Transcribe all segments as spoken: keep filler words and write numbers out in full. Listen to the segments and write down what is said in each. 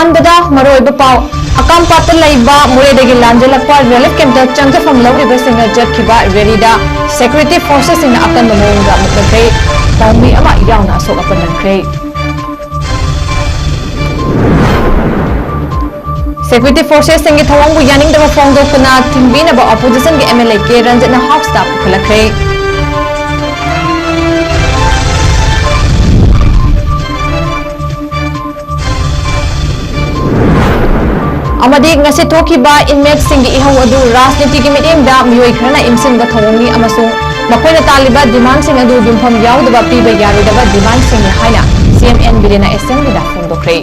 ꯑꯍꯥꯟꯕꯗ ꯃꯔꯨꯑꯣꯏꯕ ꯄꯥꯎ꯫ ꯑꯀꯥꯝꯄꯥꯠꯇ ꯂꯩꯕ ꯃꯣꯔꯦꯗꯒꯤ ꯂꯥꯟꯖꯦꯜꯂꯛꯄ ꯔꯤꯂꯤꯐ ꯀꯦꯝꯞꯇ ꯆꯪꯖꯐꯝ ꯂꯧꯔꯤꯕꯁꯤꯡꯅ ꯆꯠꯈꯤꯕ ꯔꯦꯂꯤꯗ ꯁꯦꯀ꯭ꯌꯨꯔꯤꯇꯤ ꯐꯣꯔꯁꯦꯁꯁꯤꯡꯅ ꯑꯀꯟꯕ ꯃꯑꯣꯡꯗ ꯃꯨꯛꯅꯈ꯭ꯔꯦ꯫ ꯄꯥꯎꯃꯤ ꯑꯃ ꯌꯥꯎꯅ ꯑꯁꯣꯛ ꯑꯄꯟ ꯅꯪꯈ꯭ꯔꯦ꯫ ꯁꯦꯀ꯭ꯌꯨꯔꯤꯇꯤ ꯐꯣꯔꯁꯦꯁꯁꯤꯡꯒꯤ ꯊꯧꯑꯣꯡꯕꯨ ꯌꯥꯅꯤꯡꯗꯕ ꯐꯣꯡꯗꯣꯛꯇꯨꯅ ꯊꯤꯡꯕꯤꯅꯕ ꯑꯣꯄꯣꯖꯤꯁꯟꯒꯤ ꯑꯦꯝ ꯑꯦꯜ ꯑꯦ ꯀꯦ ꯔꯟꯖꯤꯠꯅ ꯍꯥꯎꯁꯇ ꯄꯨꯈꯠꯂꯛꯈ꯭ꯔꯦ꯫ ꯑꯃꯗꯤ ꯉꯁꯤ ꯊꯣꯛꯈꯤꯕ ꯏꯟꯃꯦꯠꯁꯤꯡꯒꯤ ꯏꯍꯧ ꯑꯗꯨ ꯔꯥꯖꯅꯤꯇꯤꯒꯤ ꯃꯤꯠꯌꯦꯡꯗ ꯃꯤꯑꯣꯏ ꯈꯔꯅ ꯏꯟꯁꯤꯟꯕ ꯊꯧꯑꯣꯡꯅꯤ ꯑꯃꯁꯨꯡ ꯃꯈꯣꯏꯅ ꯇꯥꯜꯂꯤꯕ ꯗꯤꯃꯥꯟꯁꯤꯡ ꯑꯗꯨ ꯌꯨꯝꯐꯝ ꯌꯥꯎꯗꯕ ꯄꯤꯕ ꯌꯥꯔꯣꯏꯗꯕ ꯗꯤꯃꯥꯟꯁꯤꯡꯅꯤ ꯍꯥꯏꯅ ꯁꯤ ꯑꯦꯝ ꯑꯦꯟ ꯕꯤꯔꯦꯟꯅ ꯑꯦꯁꯦꯝꯕ꯭ꯂꯤꯗ ꯐꯣꯡꯗꯣꯛꯈ꯭ꯔꯦ꯫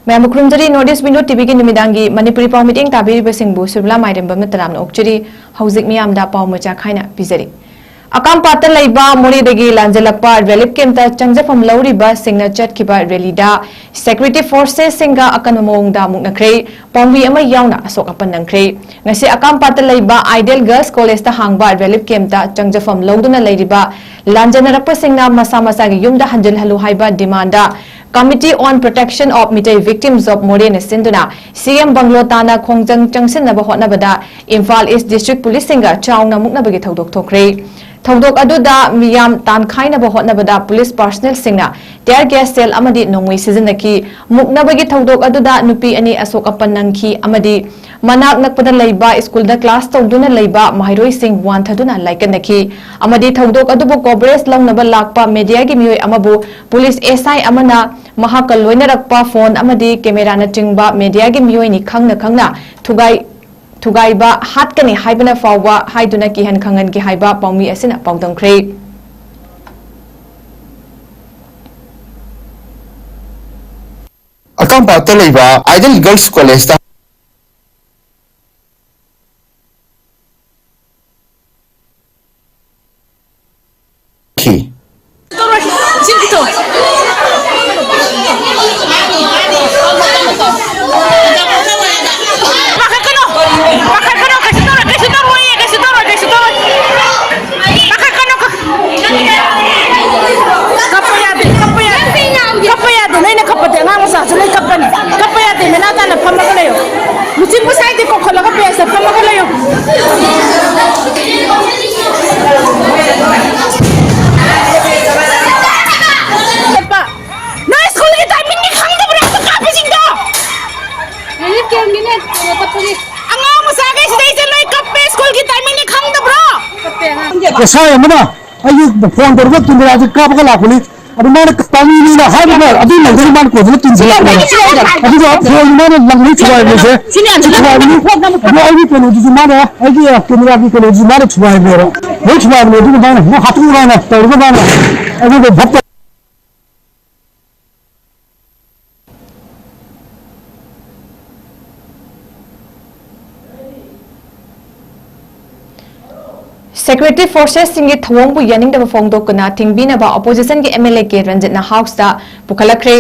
ꯃꯌꯥꯝꯕꯨ ꯈꯨꯔꯨꯝꯖꯔꯤ꯫ ꯅꯣꯔꯠ ꯏꯁ ꯋꯤꯟꯗꯣ ꯇꯤ ꯚꯤꯒꯤ ꯅꯨꯃꯤꯗꯥꯡꯒꯤ ꯃꯅꯤꯄꯨꯔꯤ ꯄꯥꯎ ꯃꯤꯠꯌꯦꯡ ꯇꯥꯕꯤꯔꯤꯕꯁꯤꯡꯕꯨ ꯁꯨꯔꯃꯤꯂꯥ ꯃꯥꯏꯔꯦꯝꯕꯝꯅ ꯇꯔꯥꯝꯅ ꯑꯣꯛꯆꯔꯤ꯫ ꯍꯧꯖꯤꯛ ꯃꯤꯌꯥꯝꯗ ꯄꯥꯎ ꯃꯆꯥ ꯈꯥꯏꯅ ꯄꯤꯖꯔꯤ꯫ ꯑꯀꯥꯝꯄꯥꯠꯇ ꯂꯩꯕ ꯃꯣꯔꯦꯗꯒꯤ ꯂꯥꯟꯖꯦꯜꯂꯛꯄ ꯔꯤꯂꯤꯐ ꯀꯦꯝꯞꯇ ꯆꯪꯖꯐꯝ ꯂꯧꯔꯤꯕꯁꯤꯡꯅ ꯆꯠꯈꯤꯕ ꯔꯦꯂꯤꯗ ꯁꯦꯀ꯭ꯌꯨꯔꯤꯇꯤ ꯐꯣꯔꯁꯦꯁꯁꯤꯡꯒ ꯑꯀꯟꯕ ꯃꯑꯣꯡꯗ ꯃꯨꯛꯅꯈ꯭ꯔꯦ꯫ ꯄꯥꯎꯃꯤ ꯑꯃ ꯌꯥꯎꯅ ꯑꯁꯣꯛ ꯑꯄꯟ ꯅꯪꯈ꯭ꯔꯦ꯫ ꯉꯁꯤ ꯑꯀꯥꯝꯄꯥꯠꯇ ꯂꯩꯕ ꯑꯥꯏꯗꯤꯌꯦꯜ ꯒꯔꯜꯁ ꯀꯣꯂꯦꯖꯇ ꯍꯥꯡꯕ ꯔꯤꯂꯤꯐ ꯀꯦꯝꯞꯇ ꯆꯪꯖꯐꯝ ꯂꯧꯗꯨꯅ ꯂꯩꯔꯤꯕ ꯂꯥꯟꯖꯦꯟꯅꯔꯛꯄꯁꯤꯡꯅ ꯃꯁꯥ ꯃꯁꯥꯒꯤ ꯌꯨꯝꯗ ꯍꯟꯖꯤꯜꯍꯜꯂꯨ ꯍꯥꯏꯕ demand Committee on Protection of Meitei Victims of Moreꯅ ꯁꯤꯟꯗꯨꯅ ꯁꯤ ꯑꯦꯝ ꯕꯪꯒ꯭ꯂꯣ ꯇꯥꯟꯅ ꯈꯣꯡꯖꯪ ꯆꯪꯁꯤꯟꯅꯕ ꯍꯣꯠꯅꯕꯗ ꯏꯝꯐꯥꯜ ꯏꯁ ꯗꯤꯁꯇ꯭ꯔꯤꯛ ꯄꯨꯂꯤꯁꯁꯤꯡꯒ ꯆꯥꯎꯅ ꯃꯨꯛꯅꯕꯒꯤ ꯊꯧꯗꯣꯛ ꯊꯣꯛꯈ꯭ꯔꯦ꯫ ꯊꯧꯗꯣꯛ ꯑꯗꯨꯗ ꯃꯤꯌꯥꯝ ꯇꯥꯟꯈꯥꯏꯅꯕ ꯍꯣꯠꯅꯕꯗ ꯄꯨꯂꯤꯁ ꯄꯥꯔꯁꯅꯦꯜꯁꯤꯡꯅ tear gas shell ꯑꯃꯗꯤ ꯅꯣꯡꯃꯩ ꯁꯤꯖꯤꯟꯅꯈꯤ꯫ ꯃꯨꯛꯅꯕꯒꯤ ꯊꯧꯗꯣꯛ ꯑꯗꯨꯗ ꯅꯨꯄꯤ ꯑꯅꯤ ꯑꯁꯣꯛ ꯑꯄꯟ ꯅꯪꯈꯤ ꯑꯃꯗꯤ ꯃꯅꯥꯛ ꯅꯛꯄꯗ ꯂꯩꯕ ꯁ꯭ꯀꯨꯜꯗ ꯀ꯭ꯂꯥꯁ ꯇꯧꯗꯨꯅ ꯂꯩꯕ ꯃꯍꯩꯔꯣꯏꯁꯤꯡ ꯋꯥꯟꯊꯗꯨꯅ ꯂꯥꯏꯀꯠꯅꯈꯤ꯫ ꯑꯃꯗꯤ ꯊꯧꯗꯣꯛ ꯑꯗꯨꯕꯨ ꯀꯣꯚꯔꯦꯖ ꯂꯧꯅꯕ ꯂꯥꯛꯄ ꯃꯦꯗꯤꯌꯥꯒꯤ ꯃꯤꯑꯣꯏ ꯑꯃꯕꯨ ꯄꯨꯂꯤꯁ ꯑꯦꯁ ꯑꯥꯏ ꯑꯃꯅ ꯃꯍꯥꯛꯀ ꯂꯣꯏꯅꯔꯛꯄ ꯐꯣꯟ ꯑꯃꯗꯤ ꯀꯦꯃꯦꯔꯥꯅꯆꯤꯡꯕ ꯃꯦꯗꯤꯌꯥꯒꯤ ꯃꯤꯑꯣꯏꯅꯤ ꯈꯪꯅ ꯈꯪꯅ ꯊꯨꯒꯥꯏ ꯊꯨꯒꯥꯏꯕ ꯍꯥꯠꯀꯅꯤ ꯍꯥꯏꯕꯅ ꯐꯥꯎꯕ ꯍꯥꯏꯗꯨꯅ ꯀꯤꯍꯟ ꯈꯪꯍꯟꯈꯤ ꯍꯥꯏꯕ ꯄꯥꯎꯃꯤ ꯑꯁꯤꯅ ꯄꯥꯎꯗꯝꯈ꯭ꯔꯦ꯫ ꯑꯀꯥꯝꯄꯥꯠꯇ ꯂꯩꯕ ꯑꯥꯏꯗꯤꯌꯦꯜ ꯒꯔꯜꯁ ꯀꯣꯂꯦꯖꯇ ꯈꯤ꯫ ꯄꯥꯈꯠꯀꯅꯣ, ꯄꯥꯈꯠꯀꯅꯣ, ꯀꯩꯁꯨ ꯇꯧꯔꯣꯏ, ꯀꯩꯁꯨ ꯇꯧꯔꯣꯏ, ꯀꯩꯁꯨ ꯇꯧꯔꯣꯏ, ꯀꯩꯁꯨ ꯇꯧꯔꯣꯏ꯫ ꯅꯣꯏ ꯁ꯭ꯀꯨꯜꯒꯤ ꯇꯥꯏꯃꯤꯡꯗꯤ ꯈꯪꯗꯕ꯭ꯔꯥ? ꯑꯗꯨ ꯀꯥꯞꯄꯤꯁꯤꯡꯗꯣ! ꯔꯤꯂꯤꯐ ꯀꯦꯝꯒꯤꯅꯦ, ꯀꯩꯅꯣ ꯇꯞꯄꯒꯤ꯫ ꯑꯉꯥꯡ ꯃꯆꯥꯈꯩ ꯁꯤꯗꯩꯁꯦ ꯂꯣꯏ ꯀꯞꯄꯦ, ꯁ꯭ꯀꯨꯜꯒꯤ ꯇꯥꯏꯃꯤꯡꯗꯤ ꯈꯪꯗꯕ꯭ꯔꯣ? ꯀꯞꯄꯦ ꯑꯉꯥꯡ꯫ ꯑꯦꯁ ꯑꯥꯏ ꯑꯃꯅ ꯑꯩꯒꯤ ꯐꯣꯟ ꯇꯧꯔꯒ ꯀꯦꯃꯦꯔꯥꯁꯦ ꯀꯥꯞꯄꯒ ꯂꯥꯛꯄꯅꯤ꯫ ꯑꯗꯨ ꯃꯥꯅ ꯄꯥꯝꯃꯤꯅꯤꯅ ꯍꯥꯏꯔꯒ ꯑꯗꯨ ꯂꯩꯗꯅ ꯃꯥꯅ ꯀꯣꯟꯁꯤꯗ ꯇꯤꯟꯁꯤꯜꯂꯛꯄꯅꯦꯕ꯫ ꯑꯗꯨꯒ ꯐꯣꯟ ꯃꯥꯅ ꯂꯪꯉꯩ ꯊꯨꯒꯥꯏꯕꯁꯦ ꯊꯨꯒꯥꯏꯕꯅꯤ꯫ ꯑꯗꯣ ꯑꯩꯒꯤ ꯀꯩꯅꯣꯗꯨꯁꯨ ꯃꯥꯅ, ꯑꯩꯒꯤ ꯀꯦꯃꯦꯔꯥꯒꯤ ꯀꯩꯅꯣꯗꯨꯁꯨ ꯃꯥꯅ ꯊꯨꯒꯥꯏꯕꯅꯦꯕ꯫ ꯂꯣꯏ ꯊꯨꯒꯥꯏꯕꯅꯦ꯫ ꯑꯗꯨꯒ ꯃꯥꯅ ꯑꯃꯨꯛ ꯍꯥꯠꯇꯣꯛꯎꯔꯥꯅ ꯇꯧꯔꯒ ꯃꯥꯅ ꯑꯩꯉꯣꯟꯗ ꯚꯠ Security forcesꯁꯤꯡꯒꯤ ꯊꯧꯑꯣꯡꯕꯨ ꯌꯥꯅꯤꯡꯗꯕ ꯐꯣꯡꯗꯣꯛꯇꯨꯅ ꯊꯤꯡꯕꯤꯅꯕ oppositionꯒꯤ M L A K ꯔꯟꯖꯤꯠꯅ Houseꯇ ꯄꯨꯈꯠꯂꯛꯈ꯭ꯔꯦ꯫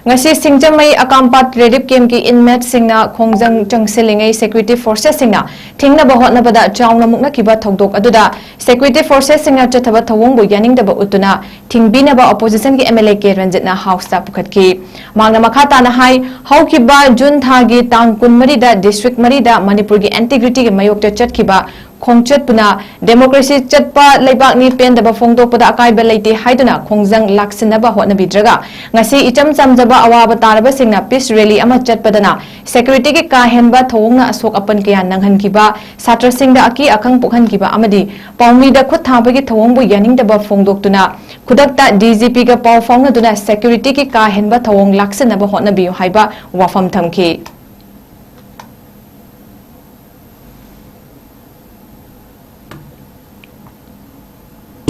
ꯉꯁꯤ ꯁꯤꯡꯖꯃꯩ ꯑꯀꯥꯝꯄꯥꯠ relief campꯀꯤ inmateꯁꯤꯡꯅ ꯈꯣꯡꯖꯪ ꯆꯪꯁꯤꯜꯂꯤꯉꯩ security forcesꯁꯤꯡꯅ ꯊꯤꯡꯅꯕ ꯍꯣꯠꯅꯕꯗ ꯆꯥꯎꯅ ꯃꯨꯛꯅꯈꯤꯕ ꯊꯧꯗꯣꯛ ꯑꯗꯨꯗ security forcesꯁꯤꯡꯅ ꯆꯠꯊꯕ ꯊꯧꯑꯣꯡꯕꯨ ꯌꯥꯅꯤꯡꯗꯕ ꯎꯠꯇꯨꯅ ꯊꯤꯡꯕꯤꯅꯕ oppositionꯒꯤ M L A K ꯔꯟꯖꯤꯠꯅ Houseꯇ ꯄꯨꯈꯠꯈꯤ꯫ ꯃꯍꯥꯛꯅ ꯃꯈꯥ ꯇꯥꯅ ꯍꯥꯏ, ꯍꯧꯈꯤꯕ ꯖꯨꯟ ꯊꯥꯒꯤ ꯇꯥꯡ ꯀꯨꯟꯃꯔꯤꯗ district ꯃꯔꯤꯗ ꯃꯅꯤꯄꯨꯔꯒꯤ integrityꯒꯤ ꯃꯥꯌꯣꯛꯇ ꯆꯠꯈꯤꯕ ꯈꯣꯡꯆꯠ ꯄꯨꯅ democracy ꯆꯠꯄ ꯂꯩꯕꯥꯛꯅꯤ, ꯄꯦꯟꯗꯕ ꯐꯣꯡꯗꯣꯛꯄꯗ ꯑꯀꯥꯏꯕ ꯂꯩꯇꯦ ꯍꯥꯏꯗꯨꯅ ꯈꯣꯡꯖꯪ ꯂꯥꯛꯁꯤꯟꯅꯕ ꯍꯣꯠꯅꯕꯤꯗ꯭ꯔꯒ ꯉꯁꯤ ꯏꯆꯝ ꯆꯝꯖꯕ ꯑꯋꯥꯕ ꯇꯥꯔꯕꯁꯤꯡꯅ peace rally ꯑꯃ ꯆꯠꯄꯗꯅ securityꯒꯤ ꯀꯥ ꯍꯦꯟꯕ ꯊꯧꯑꯣꯡꯅ ꯑꯁꯣꯛ ꯑꯄꯟ ꯀꯌꯥ ꯅꯪꯍꯟꯈꯤꯕ ꯁꯥꯇ꯭ꯔꯁꯤꯡꯗ ꯑꯀꯤ ꯑꯈꯪ ꯄꯣꯛꯍꯟꯈꯤꯕ ꯑꯃꯗꯤ ꯄꯥꯎꯃꯤꯗ ꯈꯨꯠ ꯊꯥꯕꯒꯤ ꯊꯧꯑꯣꯡꯕꯨ ꯌꯥꯅꯤꯡꯗꯕ ꯐꯣꯡꯗꯣꯛꯇꯨꯅ ꯈꯨꯗꯛꯇ D G Pꯒ ꯄꯥꯎ ꯐꯥꯎꯅꯗꯨꯅ securityꯒꯤ ꯀꯥ ꯍꯦꯟꯕ ꯊꯧꯑꯣꯡ ꯂꯥꯛꯁꯤꯟꯅꯕ ꯍꯣꯠꯅꯕꯤꯌꯨ ꯍꯥꯏꯕ ꯋꯥꯐꯝ ꯊꯝꯈꯤ꯫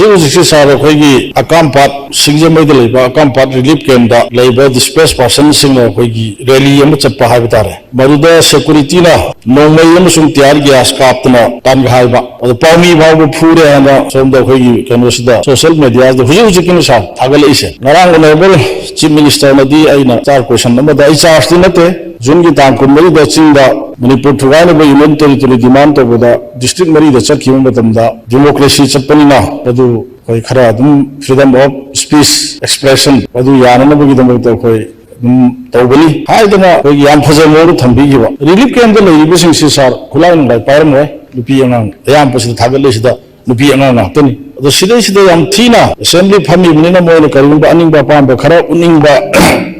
ꯍꯧꯖꯤꯛ ꯍꯧꯖꯤꯛꯁꯤ ꯁꯥꯔ ꯑꯩꯈꯣꯏꯒꯤ ꯑꯀꯥꯝꯄꯥꯠ, ꯁꯤꯡꯖꯃꯩꯗ ꯂꯩꯕ ꯑꯀꯥꯝꯄꯥꯠ relief campꯇ ꯂꯩꯕ displaced personꯁꯤꯡꯅ ꯑꯩꯈꯣꯏꯒꯤ rally ꯑꯃ ꯆꯠꯄ ꯍꯥꯏꯕ ꯇꯥꯔꯦ꯫ ꯃꯗꯨꯗ securityꯅ ꯅꯣꯡꯃꯩ ꯑꯃꯁꯨꯡ tear gas ꯀꯥꯞꯇꯅ ꯇꯥꯟꯒ ꯍꯥꯏꯕ꯫ ꯑꯗꯣ ꯄꯥꯎꯃꯤ ꯐꯥꯎꯕ ꯐꯨꯔꯦ ꯍꯥꯏꯅ ꯁꯣꯝꯗ ꯑꯩꯈꯣꯏꯒꯤ ꯀꯩꯅꯣꯁꯤꯗ social mediaꯗ ꯍꯧꯖꯤꯛ ꯍꯧꯖꯤꯛꯀꯤꯅꯤ ꯁꯥꯔ ꯊꯥꯒꯠꯂꯛꯏꯁꯦ꯫ ꯉꯔꯥꯡ honourable chief ministerꯅꯗꯤ ꯑꯩꯅ ꯁꯥꯔ question ꯑꯃꯗ ꯑꯩ chargeꯇꯤ ꯅꯠꯇꯦ, ꯖꯨꯟꯒꯤ ꯇꯥꯡ ꯀꯨꯟꯃꯔꯤꯗ ꯆꯤꯡꯗ ꯃꯅꯤꯄꯨꯔ ꯊꯨꯒꯥꯏꯅꯕ Union Territory demand ꯇꯧꯕꯗ district ꯃꯔꯤꯗ ꯆꯠꯈꯤꯕ ꯃꯇꯝꯗ democracy ꯆꯠꯄꯅꯤꯅ ꯃꯗꯨ ꯑꯩꯈꯣꯏ ꯈꯔ ꯑꯗꯨꯝ freedom of speech expression ꯃꯗꯨ ꯌꯥꯅꯅꯕꯒꯤꯗꯃꯛꯇ ꯑꯩꯈꯣꯏ ꯎꯝ, ꯇꯧꯒꯅꯤ ꯍꯥꯏꯗꯅ ꯑꯩꯈꯣꯏꯒꯤ ꯌꯥꯝ ꯐꯖꯕ ꯃꯑꯣꯡꯗ ꯊꯝꯕꯤꯈꯤꯕ꯫ ꯔꯤꯂꯤꯐ ꯀꯦꯝꯞꯇ ꯂꯩꯔꯤꯕꯁꯤꯡꯁꯤ ꯁꯥꯔ ꯈꯨꯠꯂꯥꯏ ꯅꯨꯡꯂꯥꯏ ꯄꯥꯏꯔꯝꯃꯣꯏ, ꯅꯨꯄꯤ ꯑꯉꯥꯡ ꯑꯌꯥꯝꯕꯁꯤꯗ ꯊꯥꯒꯠꯂꯤꯁꯤꯗ ꯅꯨꯄꯤ ꯑꯉꯥꯡ ꯉꯥꯛꯇꯅꯤ꯫ ꯑꯗꯣ ꯁꯤꯗꯩꯁꯤꯗ ꯌꯥꯝ ꯊꯤꯅ ꯑꯦꯁꯦꯝꯕ꯭ꯂꯤ ꯐꯝꯃꯤꯕꯅꯤꯅ ꯃꯣꯏꯅ ꯀꯔꯤꯒꯨꯝꯕ ꯑꯅꯤꯡꯕ ꯑꯄꯥꯝꯕ ꯈꯔ ꯎꯠꯅꯤꯡꯕ,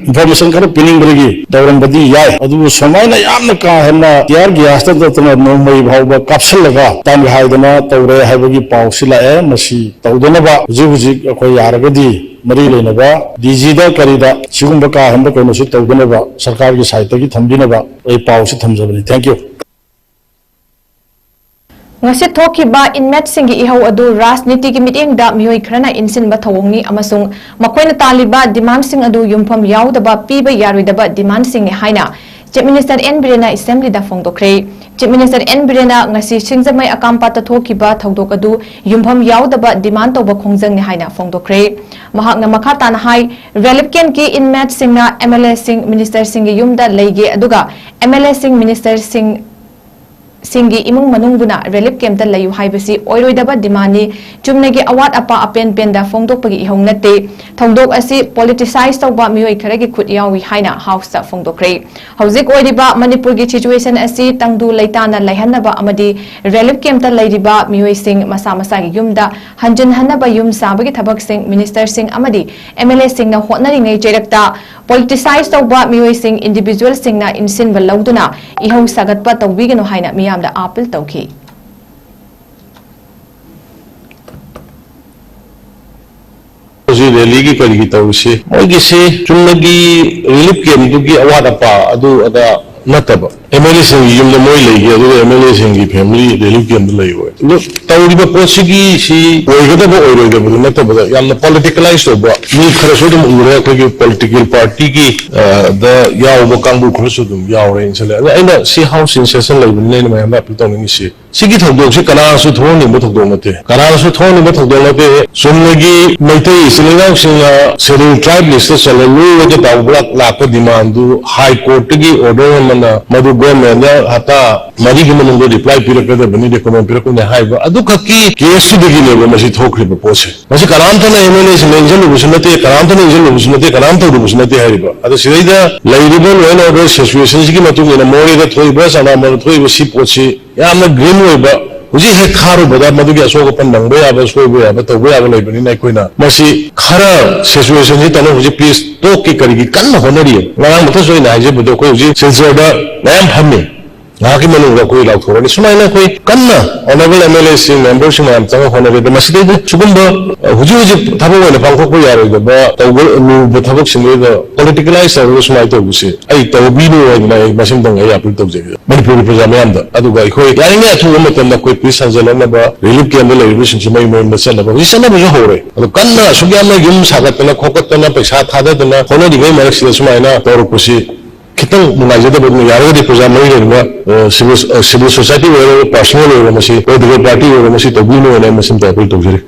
ꯏꯟꯐꯣꯔꯃꯦꯁꯟ ꯈꯔ ꯄꯤꯅꯤꯡꯕꯗꯒꯤ ꯇꯧꯔꯝꯕꯗꯤ ꯌꯥꯏ꯫ ꯑꯗꯨꯕꯨ ꯁꯨꯃꯥꯏꯅ ꯌꯥꯝꯅ ꯀꯥ ꯍꯦꯟꯅ ꯇꯤꯌꯥꯔ ꯒ꯭ꯌꯥꯁꯇ ꯅꯠꯇꯅ ꯅꯣꯡꯃꯩ ꯐꯥꯎꯕ ꯀꯥꯞꯁꯤꯜꯂꯒ ꯇꯥꯟꯒ ꯍꯥꯏꯗꯅ ꯇꯧꯔꯦ ꯍꯥꯏꯕꯒꯤ ꯄꯥꯎꯁꯤ ꯂꯥꯛꯑꯦ꯫ ꯃꯁꯤ ꯇꯧꯗꯅꯕ ꯍꯧꯖꯤꯛ ꯍꯧꯖꯤꯛ ꯑꯩꯈꯣꯏ ꯌꯥꯔꯒꯗꯤ ꯃꯔꯤ ꯂꯩꯅꯕ ꯗꯤ ꯖꯤꯗ ꯀꯔꯤꯗ ꯁꯤꯒꯨꯝꯕ ꯀꯥ ꯍꯦꯟꯕ ꯀꯩꯅꯣꯁꯤ ꯇꯧꯗꯅꯕ ꯁꯔꯀꯥꯔꯒꯤ ꯁꯥꯏꯠꯇꯒꯤ ꯊꯝꯕꯤꯅꯕ ꯑꯩ ꯄꯥꯎꯁꯤ ꯊꯝꯖꯕꯅꯤ꯫ Thank you꯫ ꯉꯁꯤ ꯊꯣꯛꯈꯤꯕ ꯏꯟꯃꯦꯠꯁꯤꯡꯒꯤ ꯏꯍꯧ ꯑꯗꯨ ꯔꯥꯖꯅꯤꯇꯤꯒꯤ ꯃꯤꯠꯌꯦꯡꯗ ꯃꯤꯑꯣꯏ ꯈꯔꯅ ꯏꯟꯁꯤꯟꯕ ꯊꯧꯑꯣꯡꯅꯤ ꯑꯃꯁꯨꯡ ꯃꯈꯣꯏꯅ ꯇꯥꯜꯂꯤꯕ ꯗꯤꯃꯥꯟꯁꯤꯡ ꯑꯗꯨ ꯌꯨꯝꯐꯝ ꯌꯥꯎꯗꯕ ꯄꯤꯕ ꯌꯥꯔꯣꯏꯗꯕ ꯗꯤꯃꯥꯟꯁꯤꯡꯅꯤ ꯍꯥꯏꯅ ꯆꯤꯐ ꯃꯤꯅꯤꯁꯇꯔ ꯑꯦꯟ ꯕꯤꯔꯦꯟꯅ ꯑꯦꯁꯦꯝꯕ꯭ꯂꯤꯗ ꯐꯣꯡꯗꯣꯛꯈ꯭ꯔꯦ꯫ ꯆꯤꯐ ꯃꯤꯅꯤꯁꯇꯔ ꯑꯦꯟ ꯕꯤꯔꯦꯟꯅ ꯉꯁꯤ ꯁꯤꯡꯖꯃꯩ ꯑꯀꯥꯝꯄꯥꯠꯇ ꯊꯣꯛꯈꯤꯕ ꯊꯧꯗꯣꯛ ꯑꯗꯨ ꯌꯨꯝꯐꯝ ꯌꯥꯎꯗꯕ ꯗꯤꯃꯥꯟ ꯇꯧꯕ ꯈꯣꯡꯖꯪꯅꯤ ꯍꯥꯏꯅ ꯐꯣꯡꯗꯣꯛꯈ꯭ꯔꯦ꯫ ꯃꯍꯥꯛꯅ ꯃꯈꯥ ꯇꯥꯅ ꯍꯥꯏ, ꯔꯤꯂꯤꯐ ꯀꯦꯝꯞꯀꯤ ꯏꯟꯃꯦꯠꯁꯤꯡꯅ ꯑꯦꯝ ꯑꯦꯜ ꯑꯦꯁꯤꯡ, ꯃꯤꯅꯤꯁꯇꯔꯁꯤꯡꯒꯤ ꯌꯨꯝꯗ ꯂꯩꯒꯦ, ꯑꯗꯨꯒ ꯑꯦꯝ ꯑꯦꯜ ꯑꯦꯁꯤꯡ, ꯃꯤꯅꯤꯁꯇꯔꯁꯤꯡ ꯁꯤꯡꯒꯤ ꯏꯃꯨꯡ ꯃꯅꯨꯡꯕꯨꯅ ꯔꯤꯂꯤꯐ ꯀꯦꯝꯞꯇ ꯂꯩꯌꯨ ꯍꯥꯏꯕꯁꯤ ꯑꯣꯏꯔꯣꯏꯗꯕ ꯗꯤꯃꯥꯟꯅꯤ꯫ ꯆꯨꯝꯅꯒꯤ ꯑꯋꯥꯠ ꯑꯄꯥ ꯑꯄꯦꯟ ꯄꯦꯟꯗ ꯐꯣꯡꯗꯣꯛꯄꯒꯤ ꯏꯍꯧ ꯅꯠꯇꯦ꯫ ꯊꯧꯗꯣꯛ ꯑꯁꯤ ꯄꯣꯂꯤꯇꯤꯁꯥꯏꯖ ꯇꯧꯕ ꯃꯤꯑꯣꯏ ꯈꯔꯒꯤ ꯈꯨꯠ ꯌꯥꯎꯏ ꯍꯥꯏꯅ ꯍꯥꯎꯁꯇ ꯐꯣꯡꯗꯣꯛꯈ꯭ꯔꯦ꯫ ꯍꯧꯖꯤꯛ ꯑꯣꯏꯔꯤꯕ ꯃꯅꯤꯄꯨꯔꯒꯤ ꯁꯤꯆꯨꯋꯦꯁꯟ ꯑꯁꯤ ꯇꯪꯗꯨ ꯂꯩꯇꯥꯅ ꯂꯩꯍꯟꯅꯕ ꯑꯃꯗꯤ ꯔꯤꯂꯤꯐ ꯀꯦꯝꯞꯇ ꯂꯩꯔꯤꯕ ꯃꯤꯑꯣꯏꯁꯤꯡ ꯃꯁꯥ ꯃꯁꯥꯒꯤ ꯌꯨꯝꯗ ꯍꯟꯖꯤꯟꯍꯟꯅꯕ ꯌꯨꯝ ꯁꯥꯕꯒꯤ ꯊꯕꯛꯁꯤꯡ ꯃꯤꯅꯤꯁꯇꯔꯁꯤꯡ ꯑꯃꯗꯤ ꯑꯦꯝ ꯑꯦꯜ ꯑꯦꯁꯤꯡꯅ ꯍꯣꯠꯅꯔꯤꯉꯩ ꯆꯩꯔꯛꯇ ꯄꯣꯂꯤꯇꯤꯁꯥꯏꯖ ꯇꯧꯕ ꯃꯤꯑꯣꯏꯁꯤꯡ, ꯏꯟꯗꯤꯚꯤꯖꯨꯋꯦꯜꯁꯤꯡꯅ ꯏꯟꯁꯤꯟꯕ ꯂꯧꯗꯨꯅ ꯏꯍꯧ ꯁꯥꯒꯠꯄ ꯇꯧꯕꯤꯒꯅꯨ ꯍꯥꯏꯅ ꯃꯤꯌꯥꯝꯗ ꯑꯥꯄꯤꯜ ꯇꯧꯈꯤ꯫ ꯍꯧꯖꯤꯛ ꯔꯦꯂꯤꯒꯤ ꯀꯔꯤꯒꯤ ꯇꯧꯔꯤꯁꯤ, ꯃꯣꯏꯒꯤꯁꯤ ꯆꯨꯝꯅꯒꯤ ꯔꯤꯂꯤꯐ ꯀꯦꯝꯞꯇꯨꯒꯤ ꯑꯋꯥꯠ ꯑꯄꯥ ꯑꯗꯨ ꯑꯗꯥ ꯅꯠꯇꯕ, ꯑꯦꯝ ꯑꯦꯜ ꯑꯦꯁꯤꯡꯒꯤ ꯌꯨꯝꯗ ꯃꯣꯏ ꯂꯩꯒꯦ, ꯑꯗꯨꯒ ꯑꯦꯝ ꯑꯦꯜ ꯑꯦꯁꯤꯡꯒꯤ ꯐꯦꯃꯤꯂꯤ ꯔꯤꯂꯤꯐ ꯀꯦꯝꯞꯇ ꯂꯩꯔꯣꯏ꯫ ꯑꯗꯨ ꯇꯧꯔꯤꯕ ꯄꯣꯠꯁꯤꯒꯤ ꯁꯤ ꯑꯣꯏꯒꯗꯕ ꯑꯣꯏꯔꯣꯏꯗꯕꯗꯨ ꯅꯠꯇꯕꯗ ꯌꯥꯝꯅ ꯄꯣꯂꯤꯇꯤꯀꯦꯂꯥꯏꯁ ꯇꯧꯕ ꯃꯤ ꯈꯔꯁꯨ ꯑꯗꯨꯝ ꯎꯔꯦ꯫ ꯑꯩꯈꯣꯏꯒꯤ ꯄꯣꯂꯤꯇꯤꯀꯦꯜ ꯄꯥꯔꯇꯤꯒꯤ, ꯑ, ꯗ ꯌꯥꯎꯕ ꯀꯥꯡꯕꯨ ꯈꯔꯁꯨ ꯑꯗꯨꯝ ꯌꯥꯎꯔꯦ ꯏꯟꯁꯤꯜꯂꯦ꯫ ꯑꯗ ꯑꯩꯅ ꯁꯤ ꯍꯥꯎꯁ ꯏꯟ ꯁꯦꯁꯟ ꯂꯩꯕꯅꯤꯅ ꯑꯩꯅ ꯃꯌꯥꯝꯗ ꯑꯄꯤꯜ ꯇꯧꯅꯤꯡꯉꯤꯁꯤ, ꯁꯤꯒꯤ ꯊꯧꯗꯣꯛꯁꯤ ꯀꯅꯥꯁꯨ ꯊꯣꯛꯍꯟꯅꯤꯡꯕ ꯊꯧꯗꯣꯛ ꯅꯠꯇꯦ, ꯀꯅꯥꯁꯨ ꯊꯣꯛꯍꯟꯅꯤꯡꯕ ꯊꯧꯗꯣꯛ ꯅꯠꯇꯦ꯫ ꯆꯨꯝꯅꯒꯤ ꯃꯩꯇꯩ ꯏꯆꯤꯜ ꯏꯅꯥꯎꯁꯤꯡꯅ Scheduled Tribe list ꯆꯜꯍꯜꯂꯨ ꯍꯥꯏꯅ ꯇꯧꯕ ꯂꯥꯛꯄ demandꯗꯨ High Courtꯇꯒꯤ order ꯑꯃꯅ ꯃꯗꯨ governmentꯗ ꯍꯞꯇꯥ ꯃꯔꯤꯒꯤ ꯃꯅꯨꯡꯗ reply ꯄꯤꯔꯛꯀꯗꯕꯅꯤ, recommend ꯄꯤꯔꯛꯀꯅꯤ ꯍꯥꯏꯕ ꯑꯗꯨꯈꯛꯀꯤ caseꯇꯨꯗꯒꯤꯅꯦꯕ ꯃꯁꯤ ꯊꯣꯛꯈ꯭ꯔꯤꯕ ꯄꯣꯠꯁꯦ꯫ ꯃꯁꯤ ꯀꯅꯥꯝꯇꯅ MLAꯁꯤꯡꯅ ꯏꯟꯁꯤꯜꯂꯨꯕꯁꯨ ꯅꯠꯇꯦ, ꯀꯅꯥꯝꯇꯅ ꯏꯟꯁꯤꯜꯂꯨꯕꯁꯨ ꯅꯠꯇꯦ, ꯀꯅꯥꯝ ꯇꯧꯔꯨꯕꯁꯨ ꯅꯠꯇꯦ ꯍꯥꯏꯔꯤꯕ꯫ ꯑꯗꯣ ꯁꯤꯗꯩꯗ ꯂꯩꯔꯤꯕ law and order situationꯁꯤꯒꯤ ꯃꯇꯨꯡ ꯏꯟꯅ ꯃꯣꯔꯦꯗ ꯊꯣꯛꯏꯕ, ꯆꯨꯔꯆꯥꯟꯄꯨꯔꯗ ꯊꯣꯛꯏꯕ ꯁꯤ ꯄꯣꯠꯁꯤ ꯌꯥꯝꯅ grim ꯑꯣꯏꯕ, ꯍꯧꯖꯤꯛ ꯍꯦꯛ ꯊꯥꯔꯨꯕꯗ ꯃꯗꯨꯒꯤ ꯑꯁꯣꯛ ꯑꯄꯟ ꯅꯪꯕ ꯌꯥꯕ, ꯁꯣꯏꯕ ꯌꯥꯕ, ꯇꯧꯕ ꯌꯥꯕ ꯂꯩꯕꯅꯤꯅ ꯑꯩꯈꯣꯏꯅ ꯃꯁꯤ ꯈꯔ situationꯁꯤ ꯇꯧꯅ ꯍꯧꯖꯤꯛ peace talkꯀꯤ ꯀꯔꯤꯒꯤ ꯀꯟꯅ ꯍꯣꯠꯅꯔꯤ꯫ ꯉꯔꯥꯡ ꯃꯊꯛꯁꯨ ꯑꯩꯅ ꯍꯥꯏꯖꯕꯗꯣ ꯑꯩꯈꯣꯏ ꯍꯧꯖꯤꯛ ꯁꯤꯜꯆꯔꯗ ꯃꯌꯥꯝ ꯐꯝꯃꯤ꯫ ꯉꯥꯏꯍꯥꯛꯀꯤ ꯃꯅꯨꯡꯗ ꯑꯩꯈꯣꯏ ꯂꯥꯎꯊꯣꯔꯛꯑꯅꯤ꯫ ꯁꯨꯃꯥꯏꯅ ꯑꯩꯈꯣꯏ ꯀꯟꯅ honourable MLAꯁꯤꯡ, memberꯁꯤꯡ ꯃꯌꯥꯝ ꯆꯪꯉꯒ ꯍꯣꯠꯅꯔꯦ꯫ ꯑꯗꯣ ꯃꯁꯤꯗꯩꯗ ꯁꯤꯒꯨꯝꯕ, ꯑ, ꯍꯧꯖꯤꯛ ꯍꯧꯖꯤꯛ ꯊꯕꯛ ꯑꯣꯏꯅ ꯄꯥꯡꯊꯣꯛꯄ ꯌꯥꯔꯣꯏꯗꯕ, ꯇꯧꯕ ꯂꯨꯕ ꯊꯕꯛꯁꯤꯡꯗꯨꯗ politicalize ꯇꯧꯔꯒ ꯁꯨꯃꯥꯏꯅ ꯇꯧꯕꯁꯦ ꯑꯩ ꯇꯧꯕꯤꯅꯨ ꯍꯥꯏꯗꯅ ꯑꯩ ꯃꯁꯤꯃꯇꯪ ꯑꯩ appeal ꯇꯧꯖꯒꯦ ꯃꯅꯤꯄꯨꯔꯒꯤ ꯄ꯭ꯔꯖꯥ ꯃꯌꯥꯝꯗ꯫ ꯑꯗꯨꯒ ꯑꯩꯈꯣꯏ ꯌꯥꯔꯤꯉꯩ ꯑꯊꯨꯕ ꯃꯇꯝꯗ ꯑꯩꯈꯣꯏ peace ꯍꯟꯖꯜꯂꯛꯅꯕ, relief campꯗ ꯂꯩꯔꯤꯕꯁꯤꯡꯁꯤ ꯃꯌꯨꯝ ꯃꯌꯨꯝꯗ ꯆꯠꯅꯕ ꯍꯧꯖꯤꯛ ꯆꯠꯅꯕꯁꯨ ꯍꯧꯔꯦ꯫ ꯑꯗꯣ ꯀꯟꯅ ꯑꯁꯨꯛ ꯌꯥꯝꯅ ꯌꯨꯝ ꯁꯥꯒꯠꯇꯅ ꯈꯣꯀꯠꯇꯅ ꯄꯩꯁꯥ ꯊꯥꯗꯗꯅ ꯍꯣꯠꯅꯔꯤꯉꯩ ꯃꯔꯛꯁꯤꯗ ꯁꯨꯃꯥꯏꯅ ꯇꯧꯔꯛꯄꯁꯤ ꯈꯤꯇꯪ ꯅꯨꯡꯉꯥꯏꯖꯗꯕ ꯑꯗꯨꯅ ꯌꯥꯔꯒꯗꯤ ꯄ꯭ꯔꯖꯥ ꯃꯔꯤ ꯂꯩꯅꯕ, ꯑ, civil, ꯑ, civil society ꯑꯣꯏꯔꯣ, personal ꯑꯣꯏꯔꯣ, ꯃꯁꯤ political party ꯑꯣꯏꯔꯣ, ꯃꯁꯤ ꯇꯧꯕꯤꯅꯨ ꯍꯥꯏꯅ ꯑꯩ ꯃꯁꯤꯃꯇ appeal ꯇꯧꯖꯔꯤ꯫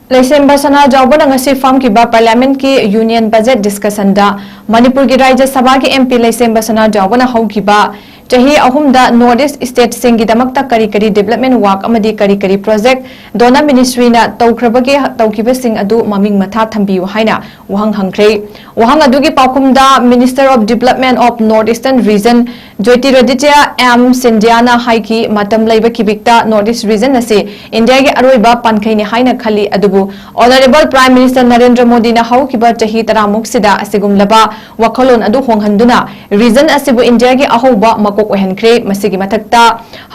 ꯂꯩꯁꯦꯝꯕ ꯁꯅꯥꯖꯥꯎꯕꯅ ꯉꯁꯤ ꯐꯝꯈꯤꯕ Parliamentꯀꯤ Union Budget Discussionꯗ ꯃꯅꯤꯄꯨꯔꯒꯤ ꯔꯥꯖ꯭ꯌ ꯁꯚꯥꯒꯤ MP ꯂꯩꯁꯦꯝꯕ ꯁꯅꯥꯖꯥꯎꯕꯅ ꯍꯧꯈꯤꯕ ꯆꯍꯤ ꯑꯍꯨꯝꯗ North East Stateꯁꯤꯡꯒꯤꯗꯃꯛꯇ ꯀꯔꯤ ꯀꯔꯤ development work ꯑꯃꯗꯤ ꯀꯔꯤ ꯀꯔꯤ project donor ministryꯅ ꯇꯧꯈ꯭ꯔꯕꯒꯦ, ꯇꯧꯈꯤꯕꯁꯤꯡ ꯑꯗꯨ ꯃꯃꯤꯡ ꯃꯊꯥ ꯊꯝꯕꯤꯌꯨ ꯍꯥꯏꯅ ꯋꯥꯍꯪ ꯍꯪꯈ꯭ꯔꯦ꯫ ꯋꯥꯍꯪ ꯑꯗꯨꯒꯤ ꯄꯥꯎꯈꯨꯝꯗ Minister of Development of North Eastern Region Jyotiraditya M ꯁꯤꯟꯙ꯭ꯌꯥꯅ ꯍꯥꯏꯈꯤ, ꯃꯇꯝ ꯂꯩꯕ ꯈꯤꯕꯤꯛꯇ North East Region ꯑꯁꯤ ꯏꯟꯗꯤꯌꯥꯒꯤ ꯑꯔꯣꯏꯕ ꯄꯥꯟꯈꯩꯅꯤ ꯍꯥꯏꯅ ꯈꯜꯂꯤ, ꯑꯗꯨꯕꯨ Honourable Prime Minister ꯅꯔꯦꯟꯗ꯭ꯔ ꯃꯣꯗꯤꯅ ꯍꯧꯈꯤꯕ ꯆꯍꯤ ꯇꯔꯥꯃꯨꯛꯁꯤꯗ ꯑꯁꯤꯒꯨꯝꯂꯕ ꯋꯥꯈꯜꯂꯣꯟ ꯑꯗꯨ ꯍꯣꯡꯍꯟꯗꯨꯅ region ꯑꯁꯤꯕꯨ ꯏꯟꯗꯤꯌꯥꯒꯤ ꯑꯍꯧꯕ ꯃꯀꯣꯛ ꯑꯣꯏꯍꯟꯈ꯭ꯔꯦ꯫ ꯃꯁꯤꯒꯤ ꯃꯊꯛꯇ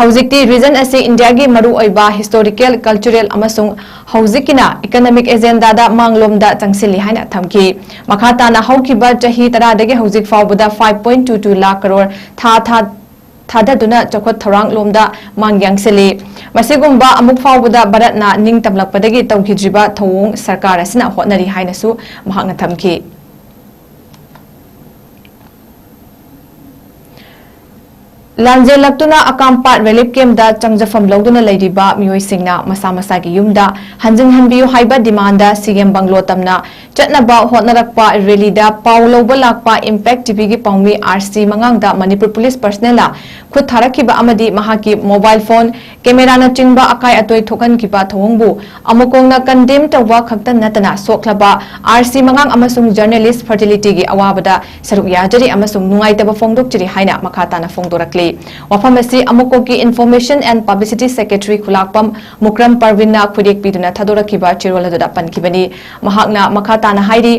ꯍꯧꯖꯤꯛꯇꯤ region ꯑꯁꯤ ꯏꯟꯗꯤꯌꯥꯒꯤ ꯃꯔꯨꯑꯣꯏꯕ historical, cultural ꯑꯃꯁꯨꯡ ꯍꯧꯖꯤꯛꯀꯤꯅ economic agendaꯗ ꯃꯥꯡꯂꯣꯝꯗ ꯆꯪꯁꯤꯜꯂꯤ ꯍꯥꯏꯅ ꯊꯝꯈꯤ꯫ ꯃꯈꯥ ꯇꯥꯅ ꯍꯧꯈꯤꯕ ꯆꯍꯤ ꯇꯔꯥꯗꯒꯤ ꯍꯧꯖꯤꯛ ꯐꯥꯎꯕꯗ five point two two lakh crore ꯊꯥ ꯊꯥ ꯊꯥꯗꯗꯨꯅ ꯆꯥꯎꯈꯠ ꯊꯧꯔꯥꯡꯂꯣꯝꯗ ꯃꯥꯡ ꯌꯥꯡꯁꯤꯜꯂꯤ꯫ ꯃꯁꯤꯒꯨꯝꯕ ꯑꯃꯨꯛ ꯐꯥꯎꯕꯗ ꯚꯥꯔꯠꯅ ꯅꯤꯡꯇꯝꯂꯛꯄꯗꯒꯤ ꯇꯧꯈꯤꯗ꯭ꯔꯤꯕ ꯊꯧꯑꯣꯡ ꯁꯔꯀꯥꯔ ꯑꯁꯤꯅ ꯍꯣꯠꯅꯔꯤ ꯍꯥꯏꯅꯁꯨ ꯃꯍꯥꯛꯅ ꯊꯝꯈꯤ꯫ ꯂꯥꯟꯖꯦꯜꯂꯛꯇꯨꯅ ꯑꯀꯥꯝꯄꯥꯠ ꯔꯤꯂꯤꯐ ꯀꯦꯝꯞꯇ ꯆꯪꯖꯐꯝ ꯂꯧꯗꯨꯅ ꯂꯩꯔꯤꯕ ꯃꯤꯑꯣꯏꯁꯤꯡꯅ ꯃꯁꯥ ꯃꯁꯥꯒꯤ ꯌꯨꯝꯗ ꯍꯟꯖꯤꯟꯍꯟꯕꯤꯌꯨ ꯍꯥꯏꯕ ꯗꯤꯃꯥꯟꯗ ꯁꯤꯒꯦꯝ ꯕꯪꯒ꯭ꯂꯣ ꯇꯝꯅ ꯆꯠꯅꯕ ꯍꯣꯠꯅꯔꯛꯄ ꯔꯦꯂꯤꯗ ꯄꯥꯎ ꯂꯧꯕ ꯂꯥꯛꯄ impact ꯇꯤꯚꯤꯒꯤ ꯄꯥꯎꯃꯤ R C ꯃꯉꯥꯡꯗ Manipur police ꯄꯔꯁꯅꯦꯜꯅ ꯈꯨꯠ ꯊꯥꯔꯛꯈꯤꯕ ꯑꯃꯗꯤ ꯃꯍꯥꯛꯀꯤ ꯃꯣꯕꯥꯏꯜ ꯐꯣꯟ, ꯀꯦꯃꯦꯔꯥꯅꯆꯤꯡꯕ ꯑꯀꯥꯏ ꯑꯇꯣꯏ ꯊꯣꯛꯍꯟꯈꯤꯕ ꯊꯧꯑꯣꯡꯕꯨ ꯑꯃꯨꯛ ꯍꯟꯅ ꯀꯟꯗꯦꯝ ꯇꯧꯕ ꯈꯛꯇ ꯅꯠꯇꯅ ꯁꯣꯛꯂꯕ ꯑꯥꯔ ꯁꯤ ꯃꯉꯥꯡ ꯑꯃꯁꯨꯡ ꯖꯔꯅꯦꯂꯤꯁ ꯐꯔꯇꯤꯂꯤꯇꯤꯒꯤ ꯑꯋꯥꯕꯗ ꯁꯔꯨꯛ ꯌꯥꯖꯔꯤ ꯑꯃꯁꯨꯡ ꯅꯨꯡꯉꯥꯏꯇꯕ ꯐꯣꯡꯗꯣꯛꯆꯔꯤ ꯍꯥꯏꯅ ꯃꯈꯥ ꯇꯥꯅ ꯐꯣꯡꯗꯣꯔꯛꯂꯤ꯫ ꯋꯥꯐꯝ ꯑꯁꯤ ꯑꯃꯨꯛꯀꯣꯛꯀꯤ ꯏꯟꯐꯣꯔꯃꯦꯁꯟ ꯑꯦꯟ ꯄꯕ꯭ꯂꯤꯁꯤꯇꯤ ꯁꯦꯀ꯭ꯔꯦꯇꯔꯤ ꯈꯨꯂꯥꯛꯄꯝ ꯃꯨꯀ꯭ꯔꯝ ꯄꯔꯋꯤꯟꯅ ꯈꯨꯗꯦꯛ ꯄꯤꯗꯨꯅ ꯊꯥꯗꯣꯔꯛꯈꯤꯕ ꯆꯦꯔꯣꯜ ꯑꯗꯨꯗ ꯄꯟꯈꯤꯕꯅꯤ꯫ ꯃꯍꯥꯛꯅ ꯃꯈꯥ ꯇꯥꯅ ꯍꯥꯏꯔꯤ,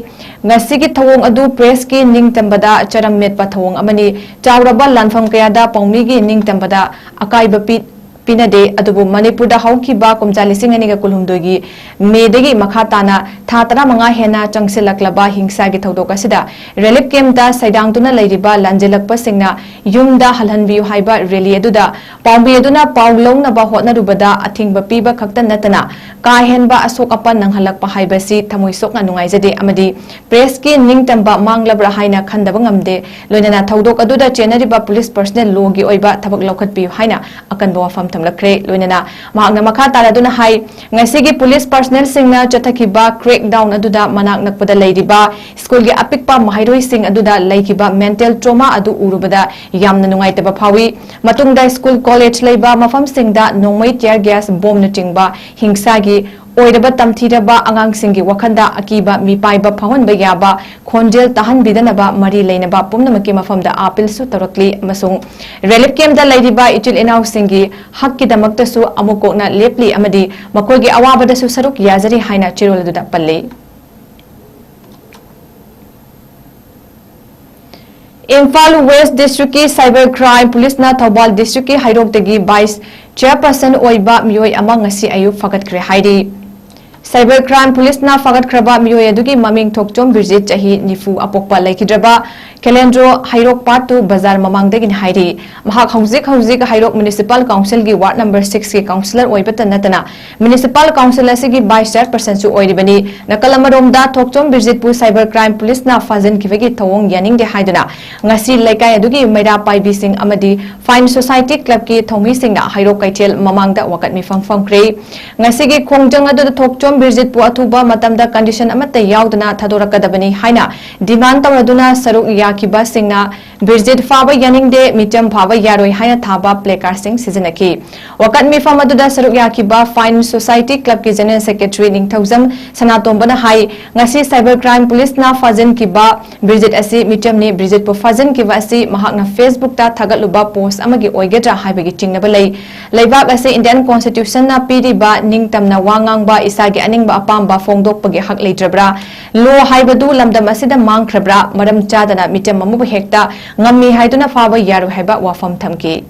ꯉꯁꯤꯒꯤ ꯊꯧꯑꯣꯡ ꯑꯗꯨ ꯄ꯭ꯔꯦꯁꯀꯤ ꯅꯤꯡꯇꯝꯕꯗ ꯆꯔꯝ ꯃꯦꯠꯄ ꯊꯧꯑꯣꯡ ꯑꯃꯅꯤ꯫ ꯆꯥꯎꯔꯕ ꯂꯥꯟꯐꯝ ꯀꯌꯥꯗ ꯄꯥꯎꯃꯤꯒꯤ ꯅꯤꯡꯇꯝꯕꯗ ꯑꯀꯥꯏꯕ ꯄꯤ-, ꯄꯤꯅꯗꯦ, ꯑꯗꯨꯕꯨ ꯃꯅꯤꯄꯨꯔꯗ ꯍꯧꯈꯤꯕ ꯀꯨꯝꯖꯥ ꯂꯤꯁꯤꯡ ꯑꯅꯤꯒ ꯀꯨꯟꯍꯨꯝꯗꯣꯏꯒꯤ ꯃꯦꯗꯒꯤ ꯃꯈꯥ ꯇꯥꯅ ꯊꯥ ꯇꯔꯥꯃꯉꯥ ꯍꯦꯟꯅ ꯆꯪꯁꯤꯜꯂꯛꯂꯕ ꯍꯤꯡꯁꯥꯒꯤ ꯊꯧꯗꯣꯛ ꯑꯁꯤꯗ ꯔꯤꯂꯤꯐ ꯀꯦꯝꯞꯇ ꯁꯩꯗꯥꯡꯗꯨꯅ ꯂꯩꯔꯤꯕ ꯂꯥꯟꯖꯦꯜꯂꯛꯄꯁꯤꯡꯅ ꯌꯨꯝꯗ ꯍꯜꯍꯟꯕꯤꯌꯨ ꯍꯥꯏꯕ ꯔꯦꯂꯤ ꯑꯗꯨꯗ ꯄꯥꯎꯃꯤ ꯑꯗꯨꯅ ꯄꯥꯎ ꯂꯧꯅꯕ ꯍꯣꯠꯅꯔꯨꯕꯗ ꯑꯊꯤꯡꯕ ꯄꯤꯕ ꯈꯛꯇ ꯅꯠꯇꯅ ꯀꯥ ꯍꯦꯟꯕ ꯑꯁꯣꯛ ꯑꯄꯟ ꯅꯪꯍꯜꯂꯛꯄ ꯍꯥꯏꯕꯁꯤ ꯊꯃꯣꯏ ꯁꯣꯛꯅ ꯅꯨꯡꯉꯥꯏꯖꯗꯦ ꯑꯃꯗꯤ ꯄ꯭ꯔꯦꯁꯀꯤ ꯅꯤꯡꯇꯝꯕ ꯃꯥꯡꯂꯕ꯭ꯔꯥ ꯍꯥꯏꯅ ꯈꯟꯗꯕ ꯉꯝꯗꯦ꯫ ꯂꯣꯏꯅꯅ ꯊꯧꯗꯣꯛ ꯑꯗꯨꯗ ꯆꯦꯟꯅꯔꯤꯕ ꯄꯨꯂꯤꯁ ꯄꯔꯁꯅꯦꯜ ꯂꯣꯒꯤ ꯑꯣꯏꯕ ꯊꯕꯛ ꯂꯧꯈꯠꯄꯤꯌꯨ ꯍꯥꯏꯅ ꯑꯀꯟꯕ ꯋꯥꯐꯝ ꯊꯝꯂꯛꯈ꯭ꯔꯦ꯫ ꯂꯣꯏꯅꯅ ꯃꯍꯥꯛꯅ ꯃꯈꯥ ꯇꯥꯔꯗꯨꯅ ꯍꯥꯏ, ꯉꯁꯤꯒꯤ ꯄꯨꯂꯤꯁ ꯄꯔꯁꯅꯦꯜꯁꯤꯡꯅ ꯆꯠꯊꯈꯤꯕ ꯀ꯭ꯔꯦꯛ ꯗꯥꯎꯟ ꯑꯗꯨꯗ ꯃꯅꯥꯛ ꯅꯛꯄꯗ ꯂꯩꯔꯤꯕ ꯁ꯭ꯀꯨꯜꯒꯤ ꯑꯄꯤꯛꯄ ꯃꯍꯩꯔꯣꯏꯁꯤꯡ ꯑꯗꯨꯗ ꯂꯩꯈꯤꯕ ꯃꯦꯟꯇꯦꯜ ꯇ꯭ꯔꯣꯃꯥ ꯑꯗꯨ ꯎꯔꯨꯕꯗ ꯌꯥꯝꯅ ꯅꯨꯡꯉꯥꯏꯇꯕ ꯐꯥꯎꯏ꯫ ꯃꯇꯨꯡꯗ ꯁ꯭ꯀꯨꯜ ꯀꯣꯂꯦꯖ ꯂꯩꯕ ꯃꯐꯝꯁꯤꯡꯗ ꯅꯣꯡꯃꯩ, ꯇꯤꯌꯔ ꯒ꯭ꯌꯥꯁ ꯕꯣꯝꯅꯆꯤꯡꯕ ꯍꯤꯡꯁꯥꯒꯤ ꯑꯣꯏꯔꯕ ꯇꯝꯊꯤꯔꯕ ꯑꯉꯥꯡꯁꯤꯡꯒꯤ ꯋꯥꯈꯜꯗ ꯑꯀꯤꯕ ꯃꯤꯄꯥꯏꯕ ꯐꯥꯎꯍꯟꯕ ꯌꯥꯕ ꯈꯣꯟꯖꯦꯜ ꯇꯥꯍꯟꯕꯤꯗꯅꯕ ꯃꯔꯤ ꯂꯩꯅꯕ ꯄꯨꯝꯅꯃꯛꯀꯤ ꯃꯐꯝꯗ ꯑꯥꯄꯤꯜꯁꯨ ꯇꯧꯔꯛꯂꯤ ꯑꯃꯁꯨꯡ ꯔꯤꯂꯤꯐ ꯀꯦꯝꯞꯇ ꯂꯩꯔꯤꯕ ꯏꯆꯤꯜ ꯏꯅꯥꯎꯁꯤꯡꯒꯤ ꯍꯛꯀꯤꯗꯃꯛꯇꯁꯨ ꯑꯃꯨꯛ ꯀꯣꯛꯅ ꯂꯦꯞꯂꯤ ꯑꯃꯗꯤ ꯃꯈꯣꯏꯒꯤ ꯑꯋꯥꯕꯗꯁꯨ ꯁꯔꯨꯛ ꯌꯥꯖꯔꯤ ꯍꯥꯏꯅ ꯆꯦꯔꯣꯜ ꯑꯗꯨꯗ ꯄꯜꯂꯤ꯫ ꯏꯝꯐꯥꯜ ꯋꯦꯁ ꯗꯤꯁꯇ꯭ꯔꯤꯛꯀꯤ ꯁꯥꯏꯕꯔ ꯀ꯭ꯔꯥꯏꯝ ꯄꯨꯂꯤꯁꯅ ꯊꯧꯕꯥꯜ ꯗꯤꯁꯇ꯭ꯔꯤꯛꯀꯤ ꯍꯩꯔꯣꯛꯇꯒꯤ ꯚꯥꯏꯁ ꯆꯤꯌꯔꯄꯔꯁꯟ ꯑꯣꯏꯕ ꯃꯤꯑꯣꯏ ꯑꯃ ꯉꯁꯤ ꯑꯌꯨꯛ ꯐꯒꯠꯈ꯭ꯔꯦ ꯍꯥꯏꯔꯤ꯫ Cyber Crime Police ꯅ ꯐꯥꯒꯠꯈ꯭ꯔꯕ ꯃꯤꯑꯣꯏ ꯑꯗꯨꯒꯤ ꯃꯃꯤꯡ ꯊꯣꯛꯆꯣꯝ ꯕꯤꯔꯖꯤꯠ, ꯆꯍꯤ ꯅꯤꯐꯨ, ꯑꯄꯣꯛꯄ ꯂꯩꯈꯤꯗ꯭ꯔꯕ ꯀꯦꯂꯦꯟꯗ꯭ꯔꯣ, ꯍꯩꯔꯣꯛ ꯄꯥꯠꯇꯨ ꯕꯖꯥꯔ ꯃꯃꯥꯡꯗꯒꯤꯅꯤ ꯍꯥꯏꯔꯤ꯫ ꯃꯍꯥꯛ ꯍꯧꯖꯤꯛ ꯍꯧꯖꯤꯛ ꯍꯩꯔꯣꯛ Municipal Council ꯒꯤ Ward number six ꯀꯤ councillor ꯑꯣꯏꯕꯇ ꯅꯠꯇꯅ Municipal Council ꯑꯁꯤꯒꯤ vice chairperson ꯁꯨ ꯑꯣꯏꯔꯤꯕꯅꯤ꯫ ꯅꯥꯀꯜ ꯑꯃꯔꯣꯝꯗ ꯊꯣꯛꯆꯣꯝ ꯕꯤꯔꯖꯤꯠꯄꯨ Cyber Crime Police ꯅ ꯐꯥꯖꯤꯟꯈꯤꯕꯒꯤ ꯊꯧꯑꯣꯡ ꯌꯥꯅꯤꯡꯗꯦ ꯍꯥꯏꯗꯨꯅ ꯉꯁꯤ ꯂꯩꯀꯥꯏ ꯑꯗꯨꯒꯤ ꯃꯩꯔꯥ ꯄꯥꯏꯕꯤꯁꯤꯡ ꯑꯃꯗꯤ Fine Society Club ꯀꯤ ꯊꯧꯃꯤꯁꯤꯡꯅ ꯍꯩꯔꯣꯛ ꯀꯩꯊꯦꯜ ꯃꯃꯥꯡꯗ ꯋꯥꯀꯠ ꯃꯤꯐꯝ ꯐꯝꯈ꯭ꯔꯦ꯫ ꯉꯁꯤꯒꯤ ꯈꯣꯡꯖꯪ ꯑꯗꯨꯗ ꯊꯣꯛꯆꯣꯝ ꯕꯤꯔꯖꯤꯠꯄꯨ ꯑꯊꯨꯕ ꯃꯇꯝꯗ condition ꯑꯃꯠꯇ ꯌꯥꯎꯗꯅ ꯊꯥꯗꯣꯔꯛꯀꯗꯕꯅꯤ ꯍꯥꯏꯅ demand ꯇꯧꯅꯗꯨꯅ ꯁꯔꯨꯛ ꯌꯥꯈꯤꯕꯁꯤꯡꯅ ꯕꯤꯔꯖꯤꯠ ꯐꯥꯕ ꯌꯥꯅꯤꯡꯗꯦ, ꯃꯤꯆꯝ ꯐꯥꯕ ꯌꯥꯔꯣꯏ ꯍꯥꯏꯅ ꯊꯥꯕ placard ꯁꯤꯡ ꯁꯤꯖꯤꯟꯅꯈꯤ꯫ ꯋꯥꯀꯠ ꯃꯤꯐꯝ ꯑꯗꯨꯗ ꯁꯔꯨꯛ ꯌꯥꯈꯤꯕ Fine Society Club ꯀꯤ General Secretary ꯅꯤꯡꯊꯧꯖꯝ ꯁꯅꯥꯇꯣꯝꯕꯅ ꯍꯥꯏ, ꯉꯁꯤ Cyber Crime Police ꯅ ꯐꯥꯖꯤꯟꯈꯤꯕ ꯕꯤꯔꯖꯤꯠ ꯑꯁꯤ ꯃꯤꯆꯝꯅꯤ꯫ ꯕꯤꯔꯖꯤꯠꯄꯨ ꯐꯥꯖꯤꯟꯈꯤꯕ ꯑꯁꯤ ꯃꯍꯥꯛꯅ Facebook ꯇ ꯊꯥꯒꯠꯂꯨꯕ post ꯑꯃꯒꯤ ꯑꯣꯏꯒꯗ꯭ꯔꯥ ꯍꯥꯏꯕꯒꯤ ꯆꯤꯡꯅꯕ ꯂꯩ꯫ ꯂꯩꯕꯥꯛ ꯑꯁꯤ Indian Constitution ꯅ ꯄꯤꯔꯤꯕ ꯅꯤꯡꯇꯝꯅ ꯋꯥ ꯉꯥꯡꯕ, ꯏꯁꯥꯒꯤ ꯑꯅꯤꯡꯕ ꯑꯄꯥꯝꯕ ꯐꯣꯡꯗꯣꯛꯄꯒꯤ ꯍꯛ ꯂꯩꯇ꯭ꯔꯕ꯭ꯔꯥ? Law ꯍꯥꯏꯕꯗꯨ ꯂꯝꯗꯝ ꯑꯁꯤꯗ ꯃꯥꯡꯈ꯭ꯔꯕ꯭ꯔꯥ? ꯃꯔꯝ ꯆꯥꯗꯅ ꯃꯤꯆꯝ ꯑꯃꯕꯨ ꯍꯦꯛꯇ ꯉꯝꯃꯤ ꯍꯥꯏꯗꯨꯅ ꯐꯥꯕ ꯌꯥꯔꯣꯏ ꯍꯥꯏꯕ ꯋꯥꯐꯝ ꯊꯝꯈꯤ꯫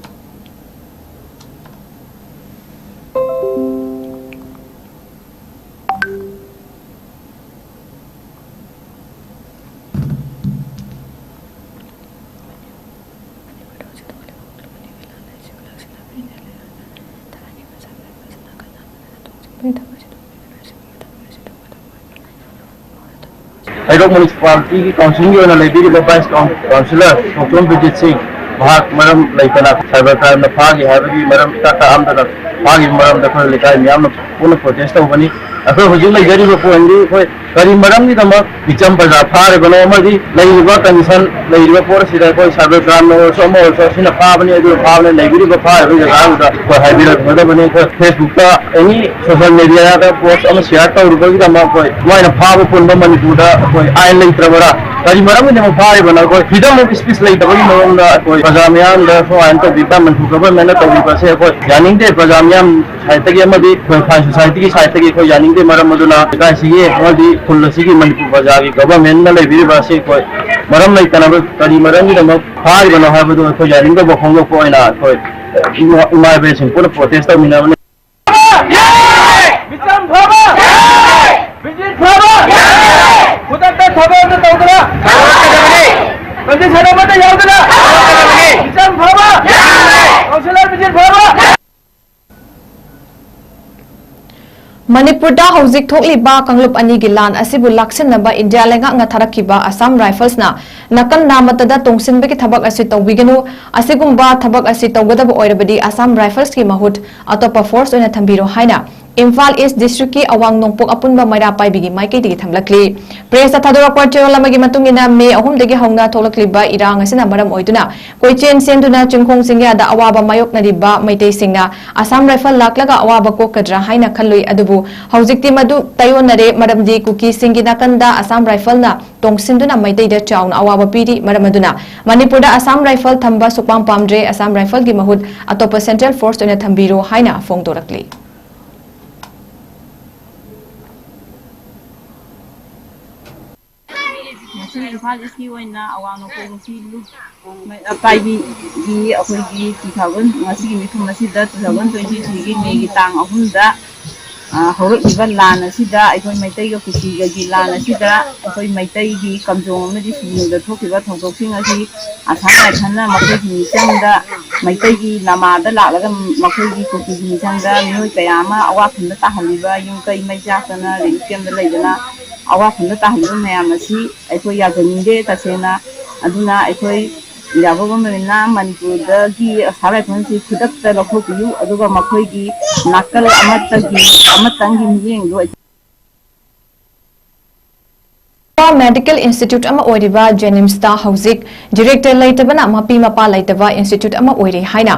ꯍꯩꯔꯣꯛ Municipality ꯒꯤ Council ꯒꯤ ꯑꯣꯏꯅ ꯂꯩꯕꯤꯔꯤꯕ Vice Coun-, Councillor ꯊꯣꯛꯆꯣꯝ ꯕꯤꯔꯖꯤꯠ ꯁꯤꯡ, ꯃꯍꯥꯛ ꯃꯔꯝ ꯂꯩꯇꯅ Cyber Crime ꯅ ꯐꯥꯈꯤ ꯍꯥꯏꯕꯒꯤ ꯃꯔꯝ ꯏꯇꯥ ꯇꯥꯛꯑꯝꯗꯅ ꯐꯥꯈꯤꯕ ꯃꯔꯝꯗ ꯑꯩꯈꯣꯏ ꯂꯩꯀꯥꯏ ꯃꯤꯌꯥꯝꯅ ꯄꯨꯟꯅ protest ꯇꯧꯕꯅꯤ꯫ ꯑꯩꯈꯣꯏ ꯍꯧꯖꯤꯛ ꯂꯩꯖꯔꯤꯕ point ꯗꯤ ꯑꯩꯈꯣꯏ ꯀꯔꯤ ꯃꯔꯝꯒꯤꯗꯃꯛ ꯃꯤꯆꯝ ꯄ꯭ꯔꯖꯥ ꯐꯥꯔꯤꯕꯅꯣ ꯑꯃꯗꯤ ꯂꯩꯔꯤꯕ condition, ꯂꯩꯔꯤꯕ ꯄꯣꯠ ꯑꯁꯤꯗ ꯑꯩꯈꯣꯏ Cyber Crime ꯅ ꯑꯣꯏꯔꯁꯨ ꯑꯃ ꯑꯣꯏꯔꯁꯨ ꯑꯁꯤꯅ ꯐꯥꯕꯅꯤ, ꯑꯗꯨꯅ ꯐꯥꯕꯅꯤ, ꯂꯩꯕꯤꯔꯤꯕ ꯐꯥꯔꯤꯕ ꯖꯒꯥꯗꯨꯗ ꯑꯩꯈꯣꯏ ꯍꯥꯏꯕꯤꯔꯛꯀꯗꯕꯅꯤ꯫ ꯑꯩꯈꯣꯏ Facebook ꯇ, any social media ꯗ post ꯑꯃ share ꯇꯧꯔꯨꯕꯒꯤꯗꯃꯛ ꯑꯩꯈꯣꯏ ꯃꯣꯏꯅ ꯐꯥꯕ ꯄꯨꯟꯕ ꯃꯅꯤꯄꯨꯔꯗ ꯑꯩꯈꯣꯏ ꯑꯥꯏꯟ ꯂꯩꯇ꯭ꯔꯕꯔꯥ? ꯀꯔꯤ ꯃꯔꯝꯒꯤꯗꯃꯛ ꯐꯥꯔꯤꯕꯅꯣ? ꯑꯩꯈꯣꯏ freedom of speech ꯂꯩꯇꯕꯒꯤ ꯃꯑꯣꯡꯗ ꯑꯩꯈꯣꯏ ꯄ꯭ꯔꯖꯥ ꯃꯤꯌꯥꯝꯗ ꯁꯨꯃꯥꯏꯅ ꯇꯧꯕꯤꯕ ꯃꯅꯤꯄꯨꯔ government ꯅ ꯇꯧꯕꯤꯕ ꯑꯁꯦ ꯑꯩꯈꯣꯏ ꯌꯥꯅꯤꯡꯗꯦ꯫ ꯄ꯭ꯔꯖꯥ ꯃꯤꯌꯥꯝ side ꯇꯒꯤ ꯑꯃꯗꯤ ꯑꯩꯈꯣꯏ Fine Society ꯒꯤ side ꯇꯒꯤ ꯑꯩꯈꯣꯏ ꯌꯥꯅꯤꯡꯗꯦ꯫ ꯃꯔꯝ ꯑꯗꯨꯅ ꯂꯩꯀꯥꯏꯁꯤꯒꯤ ꯑꯃꯗꯤ ꯈꯨꯜ ꯑꯁꯤꯒꯤ ꯃꯅꯤꯄꯨꯔ ꯄ꯭ꯔꯖꯥꯒꯤ government ꯅ ꯂꯩꯕꯤꯔꯤꯕ ꯑꯁꯤ ꯑꯩꯈꯣꯏ ꯃꯔꯝ ꯂꯩꯇꯅ ꯀꯔꯤ ꯃꯔꯝꯒꯤꯗꯃꯛ ꯐꯥꯔꯤꯕꯅꯣ ꯍꯥꯏꯕꯗꯨ ꯑꯩꯈꯣꯏ ꯌꯥꯅꯤꯡꯗꯕ ꯐꯣꯡꯗꯣꯛꯄ ꯑꯣꯏꯅ ꯑꯩꯈꯣꯏ ꯏꯃꯥ, ꯏꯃꯥ ꯏꯕꯦꯟꯁꯤꯡ ꯄꯨꯟꯅ protest ꯇꯧꯃꯤꯟꯅꯕꯅꯤ꯫ ꯃꯤꯆꯝ ꯐꯕ! ꯑꯃꯠꯇ ꯌꯥꯎꯗꯅ ꯃꯤꯆꯝ ꯐꯕ, ꯀꯥꯎꯟꯁꯤꯂꯔ ꯃꯤꯆꯝ ꯐꯕ꯫ ꯃꯅꯤꯄꯨꯔꯗ ꯍꯧꯖꯤꯛ ꯊꯣꯛꯂꯤꯕ ꯀꯥꯡꯂꯨꯞ ꯑꯅꯤꯒꯤ ꯂꯥꯟ ꯑꯁꯤꯕꯨ ꯂꯥꯛꯁꯤꯟꯅꯕ ꯏꯟꯗꯤꯌꯥ ꯂꯩꯉꯥꯛꯅ ꯊꯥꯔꯛꯈꯤꯕ ꯑꯁꯥꯝ ꯔꯥꯏꯐꯜꯁꯅ ꯅꯥꯀꯟ ꯅꯥꯃꯠꯇꯗ ꯇꯣꯡꯁꯤꯟꯕꯒꯤ ꯊꯕꯛ ꯑꯁꯤ ꯇꯧꯕꯤꯒꯅꯨ, ꯑꯁꯤꯒꯨꯝꯕ ꯊꯕꯛ ꯑꯁꯤ ꯇꯧꯒꯗꯕ ꯑꯣꯏꯔꯕꯗꯤ ꯑꯁꯥꯝ ꯔꯥꯏꯐꯜꯁꯀꯤ ꯃꯍꯨꯠ ꯑꯇꯣꯞꯄ ꯐꯣꯔꯁ ꯑꯣꯏꯅ ꯊꯝꯕꯤꯔꯣ ꯍꯥꯏꯅ ꯏꯝꯐꯥꯜ ꯏꯁ ꯗꯤꯁꯇ꯭ꯔꯤꯛꯀꯤ ꯑꯋꯥꯡ ꯅꯣꯡꯄꯣꯛ ꯑꯄꯨꯟꯕ ꯃꯩꯔꯥ ꯄꯥꯏꯕꯤꯒꯤ ꯃꯥꯏꯀꯩꯗꯒꯤ ꯊꯝꯂꯛꯂꯤ꯫ ꯄ꯭ꯔꯦꯁꯇ ꯊꯥꯗꯣꯔꯛꯄ ꯆꯦꯔꯣꯜ ꯑꯃꯒꯤ ꯃꯇꯨꯡ ꯏꯟꯅ, ꯃꯦ ꯑꯍꯨꯝꯗꯒꯤ ꯍꯧꯅ ꯊꯣꯛꯂꯛꯂꯤꯕ ꯏꯔꯥꯡ ꯑꯁꯤꯅ ꯃꯔꯝ ꯑꯣꯏꯗꯨꯅ ꯀꯣꯏꯆꯦꯟ ꯆꯦꯟꯗꯨꯅ ꯆꯤꯡꯈꯣꯡ ꯆꯤꯡꯌꯥꯗ ꯑꯋꯥꯕ ꯃꯥꯌꯣꯛꯅꯔꯤꯕ ꯃꯩꯇꯩꯁꯤꯡꯅ ꯑꯁꯥꯝ ꯔꯥꯏꯐꯜ ꯂꯥꯛꯂꯒ ꯑꯋꯥꯕ ꯀꯣꯛꯀꯗ꯭ꯔꯥ ꯍꯥꯏꯅ ꯈꯜꯂꯨꯏ, ꯑꯗꯨꯕꯨ ꯍꯧꯖꯤꯛꯇꯤ ꯃꯗꯨ ꯇꯥꯏꯑꯣꯟꯅꯔꯦ, ꯃꯔꯝꯗꯤ ꯀꯨꯀꯤꯁꯤꯡꯒꯤ ꯅꯥꯀꯟꯗ ꯑꯁꯥꯝ ꯔꯥꯏꯐꯜꯅ ꯇꯣꯡꯁꯤꯟꯗꯨꯅ ꯃꯩꯇꯩꯗ ꯆꯥꯎꯅ ꯑꯋꯥꯕ ꯄꯤꯔꯤ꯫ ꯃꯔꯝ ꯑꯗꯨꯅ ꯃꯅꯤꯄꯨꯔꯗ ꯑꯁꯥꯝ ꯔꯥꯏꯐꯜ ꯊꯝꯕ ꯁꯨꯛꯄꯥꯝ ꯄꯥꯝꯗ꯭ꯔꯦ꯫ ꯑꯁꯥꯝ ꯔꯥꯏꯐꯜꯒꯤ ꯃꯍꯨꯠ ꯑꯇꯣꯞꯄ ꯁꯦꯟꯇ꯭ꯔꯦꯜ ꯐꯣꯔꯁ ꯑꯣꯏꯅ ꯊꯝꯕꯤꯔꯣ ꯍꯥꯏꯅ ꯐꯣꯡꯗꯣꯔꯛꯂꯤ꯫ ꯉꯁꯤ ꯏꯝꯐꯥꯜ ꯏꯁꯀꯤ ꯑꯣꯏꯅ ꯑꯋꯥꯡ ꯅꯣꯡꯄꯣꯛ ꯅꯨꯄꯤ ꯂꯨꯞ ꯃꯩꯔꯥ ꯄꯥꯏꯕꯤꯒꯤ ꯑꯩꯈꯣꯏꯒꯤ two thousand, ꯉꯁꯤꯒꯤ ꯃꯤꯐꯝ ꯑꯁꯤꯗ two thousand twenty three ꯒꯤ ꯃꯦꯒꯤ ꯇꯥꯡ ꯑꯍꯨꯝꯗ, ꯑ, ꯍꯧꯔꯛꯂꯤꯕ ꯂꯥꯟ ꯑꯁꯤꯗ ꯑꯩꯈꯣꯏ ꯃꯩꯇꯩꯒ ꯀꯨꯀꯤꯒꯒꯤ ꯂꯥꯟ ꯑꯁꯤꯗ ꯑꯩꯈꯣꯏ ꯃꯩꯇꯩꯒꯤ ꯀꯝꯖꯣꯡ ꯑꯃꯗꯤ ꯁꯨꯒꯅꯨꯗ ꯊꯣꯛꯈꯤꯕ ꯊꯧꯗꯣꯛꯁꯤꯡ ꯑꯁꯤ ꯑꯁꯥꯝ ꯔꯥꯏꯐꯜꯅ ꯃꯈꯣꯏꯒꯤ ꯃꯤꯆꯪꯗ ꯃꯩꯇꯩꯒꯤ ꯂꯝꯃꯥꯗ ꯂꯥꯛꯂꯒ ꯃꯈꯣꯏꯒꯤ ꯀꯨꯀꯤꯒꯤ ꯃꯤꯆꯪꯗ ꯃꯤꯑꯣꯏ ꯀꯌꯥ ꯑꯃ ꯑꯋꯥꯐꯝꯗ ꯇꯥꯍꯜꯂꯤꯕ, ꯌꯨꯝ ꯀꯩ ꯃꯩ ꯆꯥꯛꯇꯅ ꯔꯤꯂꯤꯐ ꯀꯦꯝꯗ ꯂꯩꯗꯅ ꯑꯋꯥꯐꯝꯗ ꯇꯥꯍꯜꯂꯤꯕ ꯃꯌꯥꯝ ꯑꯁꯤ ꯑꯩꯈꯣꯏ ꯌꯥꯖꯅꯤꯡꯗꯦ ꯇꯁꯦꯡꯅ꯫ ꯑꯗꯨꯅ ꯑꯩꯈꯣꯏ ꯏꯟꯗꯤꯌꯥ ꯒꯣꯚꯔꯟꯃꯦꯟꯠꯅ ꯃꯅꯤꯄꯨꯔꯗꯒꯤ ꯑꯁꯥꯝ ꯔꯥꯏꯐꯜꯁꯤ ꯈꯨꯗꯛꯇ ꯂꯧꯊꯣꯛꯄꯤꯌꯨ, ꯑꯗꯨꯒ ꯃꯈꯣꯏꯒꯤ ꯅꯥꯀꯜ ꯑꯃꯠꯇꯒꯤ, ꯑꯃꯠꯇꯪꯒꯤ ꯃꯤꯠꯌꯦꯡꯗꯨ ꯃꯦꯗꯤꯀꯦꯜ ꯏꯟꯁꯇꯤꯇ꯭ꯌꯨꯠ ꯑꯃ ꯑꯣꯏꯔꯤꯕ ꯖꯦꯅꯤꯝꯁꯇ ꯍꯧꯖꯤꯛ ꯗꯤꯔꯦꯛꯇꯔ ꯂꯩꯇꯕꯅ ꯃꯄꯤ ꯃꯄꯥ ꯂꯩꯇꯕ ꯏꯟꯁꯇꯤꯇ꯭ꯌꯨꯠ ꯑꯃ ꯑꯣꯏꯔꯦ ꯍꯥꯏꯅ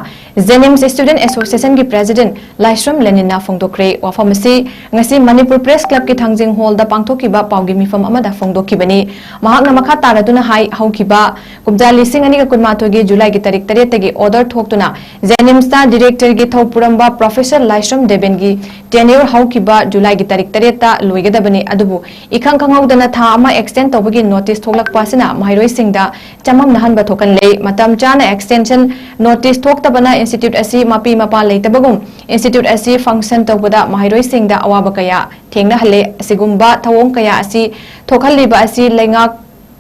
ꯖꯦꯅꯤꯝꯁ ꯁ꯭ꯇꯨꯗꯦꯟꯠ ꯑꯦꯁꯣꯁꯤꯌꯦꯁꯟꯒꯤ ꯄ꯭ꯔꯦꯁꯤꯗꯦꯟꯠ ꯂꯥꯏꯁ꯭ꯔꯝ ꯂꯦꯅꯤꯟꯅ ꯐꯣꯡꯗꯣꯛꯈ꯭ꯔꯦ꯫ ꯋꯥꯐꯝ ꯑꯁꯤ ꯉꯁꯤ ꯃꯅꯤꯄꯨꯔ ꯄ꯭ꯔꯦꯁ ꯀ꯭ꯂꯕꯀꯤ ꯊꯥꯡꯖꯤꯡ ꯍꯣꯜꯗ ꯄꯥꯡꯊꯣꯛꯈꯤꯕ ꯄꯥꯎꯒꯤ ꯃꯤꯐꯝ ꯑꯃꯗ ꯐꯣꯡꯗꯣꯛꯈꯤꯕꯅꯤ꯫ ꯃꯍꯥꯛꯅ ꯃꯈꯥ ꯇꯥꯔꯗꯨꯅ ꯍꯥꯏ, ꯍꯧꯈꯤꯕ ꯀꯨꯝꯖꯥ ꯂꯤꯁꯤꯡ ꯑꯅꯤꯒ ꯀꯨꯟꯃꯥꯊꯣꯏꯒꯤ ꯖꯨꯂꯥꯏꯒꯤ ꯇꯥꯔꯤꯛ ꯇꯔꯦꯠꯇꯒꯤ ꯑꯣꯔꯗꯔ ꯊꯣꯛꯇꯨꯅ ꯖꯦꯅꯤꯝꯁꯇ ꯗꯤꯔꯦꯛꯇꯔꯒꯤ ꯊꯧ ꯄꯨꯔꯝꯕ ꯄ꯭ꯔꯣꯐꯦꯁꯔ ꯂꯥꯏꯁ꯭ꯔꯝ ꯗꯦꯕꯦꯟꯒꯤ ꯇꯦꯅ꯭ꯌꯨꯔ ꯍꯧꯈꯤꯕ ꯖꯨꯂꯥꯏꯒꯤ ꯇꯥꯔꯤꯛ ꯇꯔꯦꯠꯇ ꯂꯣꯏꯒꯗꯕꯅꯤ꯫ ꯑꯗꯨꯕꯨ ꯏꯈꯪ ꯈꯪꯍꯧꯗꯅ ꯊꯥ ꯑꯃ ꯑꯦꯛꯁꯇꯦꯟ ꯇꯧꯕꯒꯤ ꯅꯣꯇꯤꯁ ꯊꯣꯛꯂꯛꯄ ꯑꯁꯤꯅ ꯃꯍꯩꯔꯣꯏꯁꯤꯡꯗ ꯆꯃꯝꯅꯍꯟꯕ ꯊꯣꯛꯍꯜꯂꯦ꯫ ꯃꯇꯝ ꯆꯥꯅ ꯑꯦꯛꯁꯇꯦꯟꯁꯟ ꯅꯣꯇꯤꯁ ꯊꯣꯛꯇꯕꯅ ꯏꯟꯁꯇꯤꯇ꯭ꯌꯨꯠ ꯑꯁꯤ ꯃꯄꯤ ꯃꯄꯥ ꯂꯩꯇꯕꯒꯨꯝ ꯏꯟꯁꯇꯤꯇ꯭ꯌꯨꯠ ꯑꯁꯤ ꯐꯪꯁꯟ ꯇꯧꯕꯗ ꯃꯍꯩꯔꯣꯏꯁꯤꯡꯗ ꯑꯋꯥꯕ ꯀꯌꯥ ꯊꯦꯡꯅꯍꯜꯂꯦ꯫ ꯑꯁꯤꯒꯨꯝꯕ ꯊꯧꯑꯣꯡ ꯀꯌꯥ ꯑꯁꯤ ꯊꯣꯛꯍꯜꯂꯤꯕ ꯑꯁꯤ ꯂꯩꯉꯥꯛ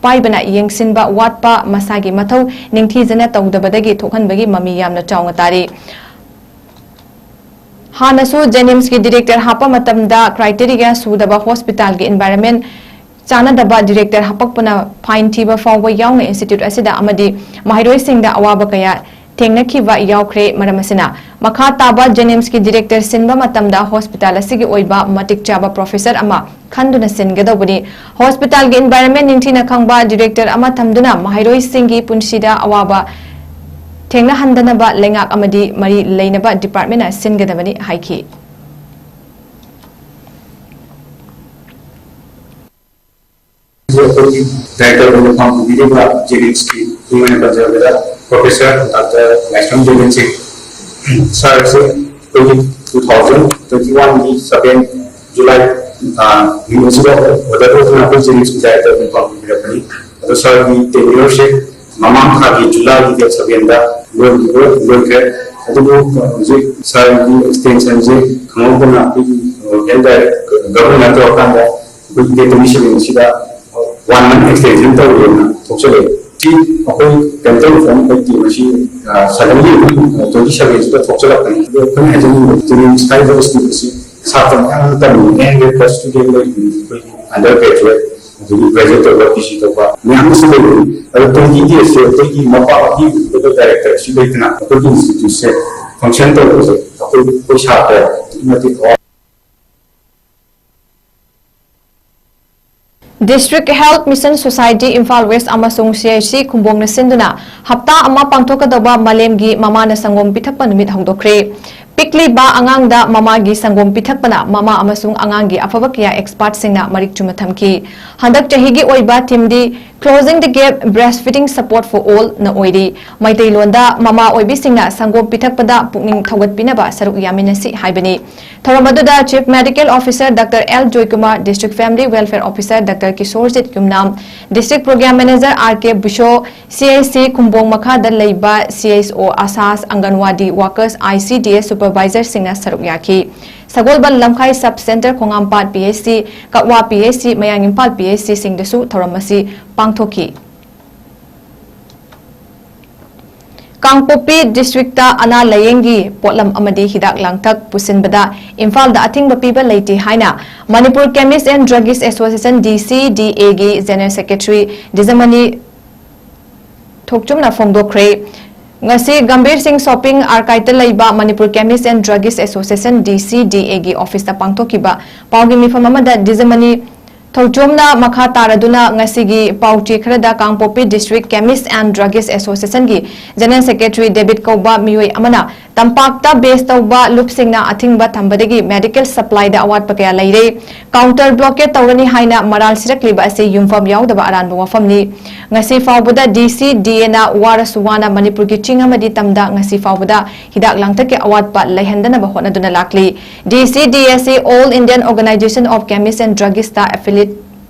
ꯄꯥꯏꯕꯅ ꯌꯦꯡꯁꯤꯟꯕ ꯋꯥꯠꯄ, ꯃꯁꯥꯒꯤ ꯃꯊꯧ ꯅꯤꯡꯊꯤꯖꯅ ꯇꯧꯗꯕꯗꯒꯤ ꯊꯣꯛꯍꯟꯕꯒꯤ ꯃꯃꯤ ꯌꯥꯝꯅ ꯆꯥꯎꯅ ꯇꯥꯔꯤ꯫ ꯍꯥꯟꯅꯁꯨ ꯖꯦꯅꯤꯝꯁꯀꯤ ꯗꯤꯔꯦꯛꯇꯔ ꯍꯥꯞꯄ ꯃꯇꯝꯗ ꯀ꯭ꯔꯥꯏꯇꯦꯔꯤꯌꯥ ꯁꯨꯗꯕ, ꯍꯣꯁꯄꯤꯇꯥꯜꯒꯤ ꯏꯟꯚꯥꯏꯔꯟꯃꯦꯟ ꯆꯥꯟꯅꯗꯕ, ꯗꯤꯔꯦꯛꯇꯔ ꯍꯥꯄꯛꯄꯅ ꯐꯥꯏꯟ ꯊꯤꯕ ꯐꯥꯎꯕ ꯌꯥꯎꯅ ꯏꯟꯁꯇꯤꯇ꯭ꯌꯨꯠ ꯑꯁꯤꯗ ꯑꯃꯗꯤ ꯃꯍꯩꯔꯣꯏꯁꯤꯡꯗ ꯑꯋꯥꯕ ꯀꯌꯥ ꯊꯦꯡꯅꯈꯤꯕ ꯌꯥꯎꯈ꯭ꯔꯦ꯫ ꯃꯔꯝ ꯑꯁꯤꯅ, ꯃꯈꯥ ꯇꯥꯕ ꯖꯦꯅꯤꯝꯁꯀꯤ ꯗꯤꯔꯦꯛꯇꯔ ꯁꯤꯟꯕ ꯃꯇꯝꯗ ꯍꯣꯁꯄꯤꯇꯥꯜ ꯑꯁꯤꯒꯤ ꯑꯣꯏꯕ ꯃꯇꯤꯛ ꯆꯥꯕ ꯄ꯭ꯔꯣꯐꯦꯁꯔ ꯑꯃ ꯈꯟꯗꯨꯅ ꯁꯤꯟꯒꯗꯧꯕꯅꯤ꯫ ꯍꯣꯁꯄꯤꯇꯥꯜꯒꯤ ꯏꯟꯚꯥꯏꯔꯟꯃꯦꯟ ꯅꯤꯡꯊꯤꯅ ꯈꯪꯕ ꯗꯤꯔꯦꯛꯇꯔ ꯑꯃ ꯊꯝꯗꯨꯅ ꯃꯍꯩꯔꯣꯏꯁꯤꯡꯒꯤ ꯄꯨꯟꯁꯤꯗ ꯑꯋꯥꯕ ꯊꯦꯡꯅꯍꯟꯗꯅꯕ ꯂꯩꯉꯥꯛ ꯑꯃꯗꯤ ꯃꯔꯤ ꯂꯩꯅꯕ ꯗꯤꯄꯥꯔꯠꯃꯦꯟꯅ ꯁꯤꯟꯒꯗꯕꯅꯤ ꯍꯥꯏꯈꯤ꯫ ꯑꯩꯈꯣꯏꯒꯤ ꯗꯥꯏꯔꯦꯛꯇꯔ ꯑꯣꯏꯅ ꯄꯥꯡꯊꯣꯛꯄꯤꯔꯤꯕ ꯖꯦꯅꯤꯝꯁꯀꯤ ꯃꯤꯡ ꯑꯣꯏꯅ ꯄꯟꯖꯔꯕꯗ ꯄ꯭ꯔꯣꯐꯦꯁꯔ ꯗꯥꯛꯇꯔ ꯂꯥꯏꯁ꯭ꯔꯝ ꯗꯦꯕꯦꯟ ꯁꯤꯡ ꯁꯥꯔ ꯑꯁꯤ ꯑꯩꯈꯣꯏꯒꯤ two thousand twenty one ꯒꯤ seven July, ꯑ, ꯅꯨꯃꯤꯠ ꯑꯁꯤꯗ ꯑꯣꯔꯗꯔ ꯇꯧꯗꯨꯅ ꯑꯩꯈꯣꯏ ꯖꯦꯅꯤꯝꯁꯀꯤ ꯗꯥꯏꯔꯦꯛꯇꯔ ꯑꯣꯏꯅ ꯄꯥꯡꯊꯣꯛꯄꯤꯔꯛꯄꯅꯤ꯫ ꯑꯗꯣ ꯁꯥꯔꯒꯤ ꯇꯦꯟꯌꯔꯁꯦ ꯃꯃꯥꯡ ꯊꯥꯒꯤ Julyꯒꯤ date sevenꯗ ꯂꯣꯏꯈꯤꯕ ꯂꯣꯏꯈ꯭ꯔꯦ꯫ ꯑꯗꯨꯕꯨ ꯍꯧꯖꯤꯛ ꯁꯥꯔꯒꯤ ꯑꯦꯛꯁꯇꯦꯟꯁꯟꯁꯦ ꯈꯪꯍꯧꯗꯅ ꯑꯩꯈꯣꯏꯒꯤ ꯍꯦꯜꯊ ꯗꯥꯏꯔꯦꯛ ꯒꯚꯔꯅꯔ ꯇꯧꯔꯀꯥꯟꯗ ꯑꯩꯈꯣꯏꯒꯤ date twenty seven ꯑꯁꯤꯗ one month extension ꯇꯧꯔꯦꯅ ꯊꯣꯛꯆꯜꯂꯛꯑꯦ꯫ ꯁꯤ ꯑꯩꯈꯣꯏ ꯀꯩꯝꯇ ꯏꯟꯐꯣꯔꯝ ꯂꯩꯇꯦ꯫ ꯃꯁꯤ, ꯑ, suddenly ꯑꯗꯨꯝ twenty sevenꯁꯤꯗ ꯊꯣꯛꯆꯜꯂꯛꯄꯅꯤ꯫ ꯑꯗꯣ ꯑꯩꯈꯣꯏꯅ ꯍꯥꯏꯖꯅꯤꯡꯕꯗꯤ ꯖꯦꯅꯤꯝꯁ ꯍꯥꯏꯔꯤꯕ ꯏꯟꯁꯇꯤꯇ꯭ꯌꯨꯠ ꯑꯁꯤ ꯁꯥꯇ꯭ꯔ ꯃꯌꯥꯝ ꯑꯃ ꯇꯝꯃꯤ, ꯑꯦꯟ ꯔꯦꯠ ꯄ꯭ꯂꯁ ꯁ꯭ꯇꯨꯗꯦꯟ ꯂꯩꯔꯤꯕꯅꯤ, ꯑꯩꯈꯣꯏꯒꯤ ꯑꯟꯗꯔ ꯒ꯭ꯔꯦꯖꯨꯑꯦꯠ, ꯑꯗꯒꯤ ꯒ꯭ꯔꯦꯖꯨꯑꯦꯠ ꯇꯧꯕ, ꯄꯤ ꯖꯤ ꯇꯧꯕ ꯃꯌꯥꯝ ꯑꯃꯁꯨ ꯂꯩꯕꯅꯤ꯫ ꯑꯗꯣ twenty daysꯁꯦ ꯑꯩꯈꯣꯏꯒꯤ ꯃꯄꯥ ꯃꯄꯨ ꯑꯣꯏꯕ ꯗꯥꯏꯔꯦꯛꯇꯔꯁꯨ ꯂꯩꯇꯅ ꯑꯩꯈꯣꯏꯒꯤ ꯏꯟꯁꯇꯤꯇ꯭ꯌꯨꯠꯁꯦ ꯐꯪꯁꯟ ꯇꯧꯕꯁꯦ ꯑꯩꯈꯣꯏ, ꯑꯩꯈꯣꯏ ꯁꯥꯇ꯭ꯔ ꯑꯗꯨꯛꯀꯤ ꯃꯇꯤꯛ ꯑꯋꯥꯕ꯫ District Health Mission Society Imphal West ꯑꯃꯁꯨꯡ C I C ꯈꯨꯝꯕꯣꯡꯅ ꯁꯤꯟꯗꯨꯅ ꯍꯞꯇꯥ ꯑꯃ ꯄꯥꯡꯊꯣꯛꯀꯗꯧꯕ ꯃꯥꯂꯦꯝꯒꯤ ꯃꯃꯥꯅ ꯁꯪꯒꯣꯝ ꯄꯤꯊꯛꯄ ꯅꯨꯃꯤꯠ ꯍꯧꯗꯣꯛꯈ꯭ꯔꯦ꯫ ꯄꯤꯛꯂꯤꯕ ꯑꯉꯥꯡꯗ ꯃꯃꯥꯒꯤ ꯁꯪꯒꯣꯝ ꯄꯤꯊꯛꯄꯅ ꯃꯃꯥ ꯑꯃꯁꯨꯡ ꯑꯉꯥꯡꯒꯤ ꯑꯐꯕ ꯀꯌꯥ ꯑꯦꯛꯁꯄꯥꯔꯠꯁꯤꯡꯅ ꯃꯔꯤꯛ ꯆꯨꯝꯅ ꯊꯝꯈꯤ꯫ ꯍꯟꯗꯛ ꯆꯍꯤꯒꯤ ꯑꯣꯏꯕ ꯊꯤꯝꯗꯤ Closing the Gap, Breastfeeding Support for All ꯅ ꯑꯣꯏꯔꯤ꯫ ꯃꯩꯇꯩꯂꯣꯟꯗ ꯃꯃꯥ ꯑꯣꯏꯕꯤꯁꯤꯡꯅ ꯁꯪꯒꯣꯝ ꯄꯤꯊꯛꯄꯗ ꯄꯨꯛꯅꯤꯡ ꯊꯧꯒꯠꯄꯤꯅꯕ ꯁꯔꯨꯛ ꯌꯥꯃꯤꯟꯅꯁꯤ ꯍꯥꯏꯕꯅꯤ꯫ ꯊꯧꯔꯝ ꯑꯗꯨꯗ Chief Medical Officer Doctor L Joykumar, District Family Welfare Officer Doctor ꯀꯤꯁꯣꯔꯖꯤꯠ Yumnam, District Program Manager R K ꯕꯨꯁꯣ, C I C Khumbong ꯃꯈꯥꯗ ꯂꯩꯕ C H O, ASHAs, ꯑꯪꯒꯟꯋꯥꯗꯤ workers, I C D S supervisorꯁꯤꯡꯅ ꯁꯔꯨꯛ ꯌꯥꯈꯤ꯫ ꯁꯒꯣꯜꯕꯟ Lamkhai sub centre, Khongampat P H C, Kakwa ꯄꯤ H ꯁꯤ, ꯃꯌꯥꯡ Imphal P H ꯁꯤꯁꯤꯡꯗꯁꯨ ꯊꯧꯔꯝ ꯑꯁꯤ ꯄꯥꯡꯊꯣꯛꯈꯤ꯫ ꯀꯥꯡꯄꯣꯛꯄꯤ ꯗꯤꯁꯇ꯭ꯔꯤꯛꯇ ꯑꯅꯥ ꯂꯥꯌꯦꯡꯒꯤ ꯄꯣꯠꯂꯝ ꯑꯃꯗꯤ ꯍꯤꯗꯥꯛ ꯂꯥꯡꯊꯛ ꯄꯨꯁꯤꯟꯕꯗ ꯏꯝꯐꯥꯜꯗ ꯑꯊꯤꯡꯕ ꯄꯤꯕ ꯂꯩꯇꯦ ꯍꯥꯏꯅ Manipur Chemist and Druggist Association, D C D A, ꯒꯤ General Secretary ꯗꯤꯖꯃꯅꯤ ꯊꯣꯛꯆꯨꯝꯅ ꯐꯣꯡꯗꯣꯛꯈ꯭ꯔꯦ꯫ ꯉꯁꯤ ꯒꯝꯚꯤꯔ ꯁꯤꯡ ꯁꯣꯄꯤꯡ ꯑꯥꯔꯀꯥꯏꯠꯇ ꯂꯩꯕ Manipur Chemist and Druggist Association, D C D A, ꯒꯤ ꯑꯣꯐꯤꯁꯇ ꯄꯥꯡꯊꯣꯛꯈꯤꯕ ꯄꯥꯎꯒꯤ ꯃꯤꯐꯝ ꯑꯃꯗ ꯗꯤꯖꯃꯅꯤ ꯊꯧꯆꯣꯝꯅ ꯃꯈꯥ ꯇꯥꯔꯗꯨꯅ ꯉꯁꯤꯒꯤ ꯄꯥꯎꯆꯦ ꯈꯔꯗ ꯀꯥꯡꯄꯣꯛꯄꯤ District Chemist and Druggist Association ꯒꯤ General Secretary ꯗꯦꯕꯤꯠ ꯀꯧꯕ ꯃꯤꯑꯣꯏ ꯑꯃꯅ ꯇꯝꯄꯥꯛꯇ ꯕꯦꯁ ꯇꯧꯕ ꯂꯨꯞꯁꯤꯡꯅ ꯑꯊꯤꯡꯕ ꯊꯝꯕꯗꯒꯤ medical supply ꯗ ꯑꯋꯥꯠꯄ ꯀꯌꯥ ꯂꯩꯔꯦ, counter blockade ꯇꯧꯔꯅꯤ ꯍꯥꯏꯅ ꯃꯔꯥꯜ ꯁꯤꯔꯛꯂꯤꯕ ꯑꯁꯤ ꯌꯨꯝꯐꯝ ꯌꯥꯎꯗꯕ ꯑꯔꯥꯟꯕ ꯋꯥꯐꯝꯅꯤ꯫ ꯉꯁꯤ ꯐꯥꯎꯕꯗ D C D A ꯅ ꯋꯥꯔꯁꯨ ꯋꯥꯅ ꯃꯅꯤꯄꯨꯔꯒꯤ ꯆꯤꯡ ꯑꯃꯗꯤ ꯇꯝꯗ ꯉꯁꯤ ꯐꯥꯎꯕꯗ ꯍꯤꯗꯥꯛ ꯂꯥꯡꯊꯛꯀꯤ ꯑꯋꯥꯠꯄ ꯂꯩꯍꯟꯗꯅꯕ ꯍꯣꯠꯅꯗꯨꯅ ꯂꯥꯛꯂꯤ꯫ D C D A ꯑꯁꯤ All Indian Organisation of Chemists and Druggists ꯇ affiliate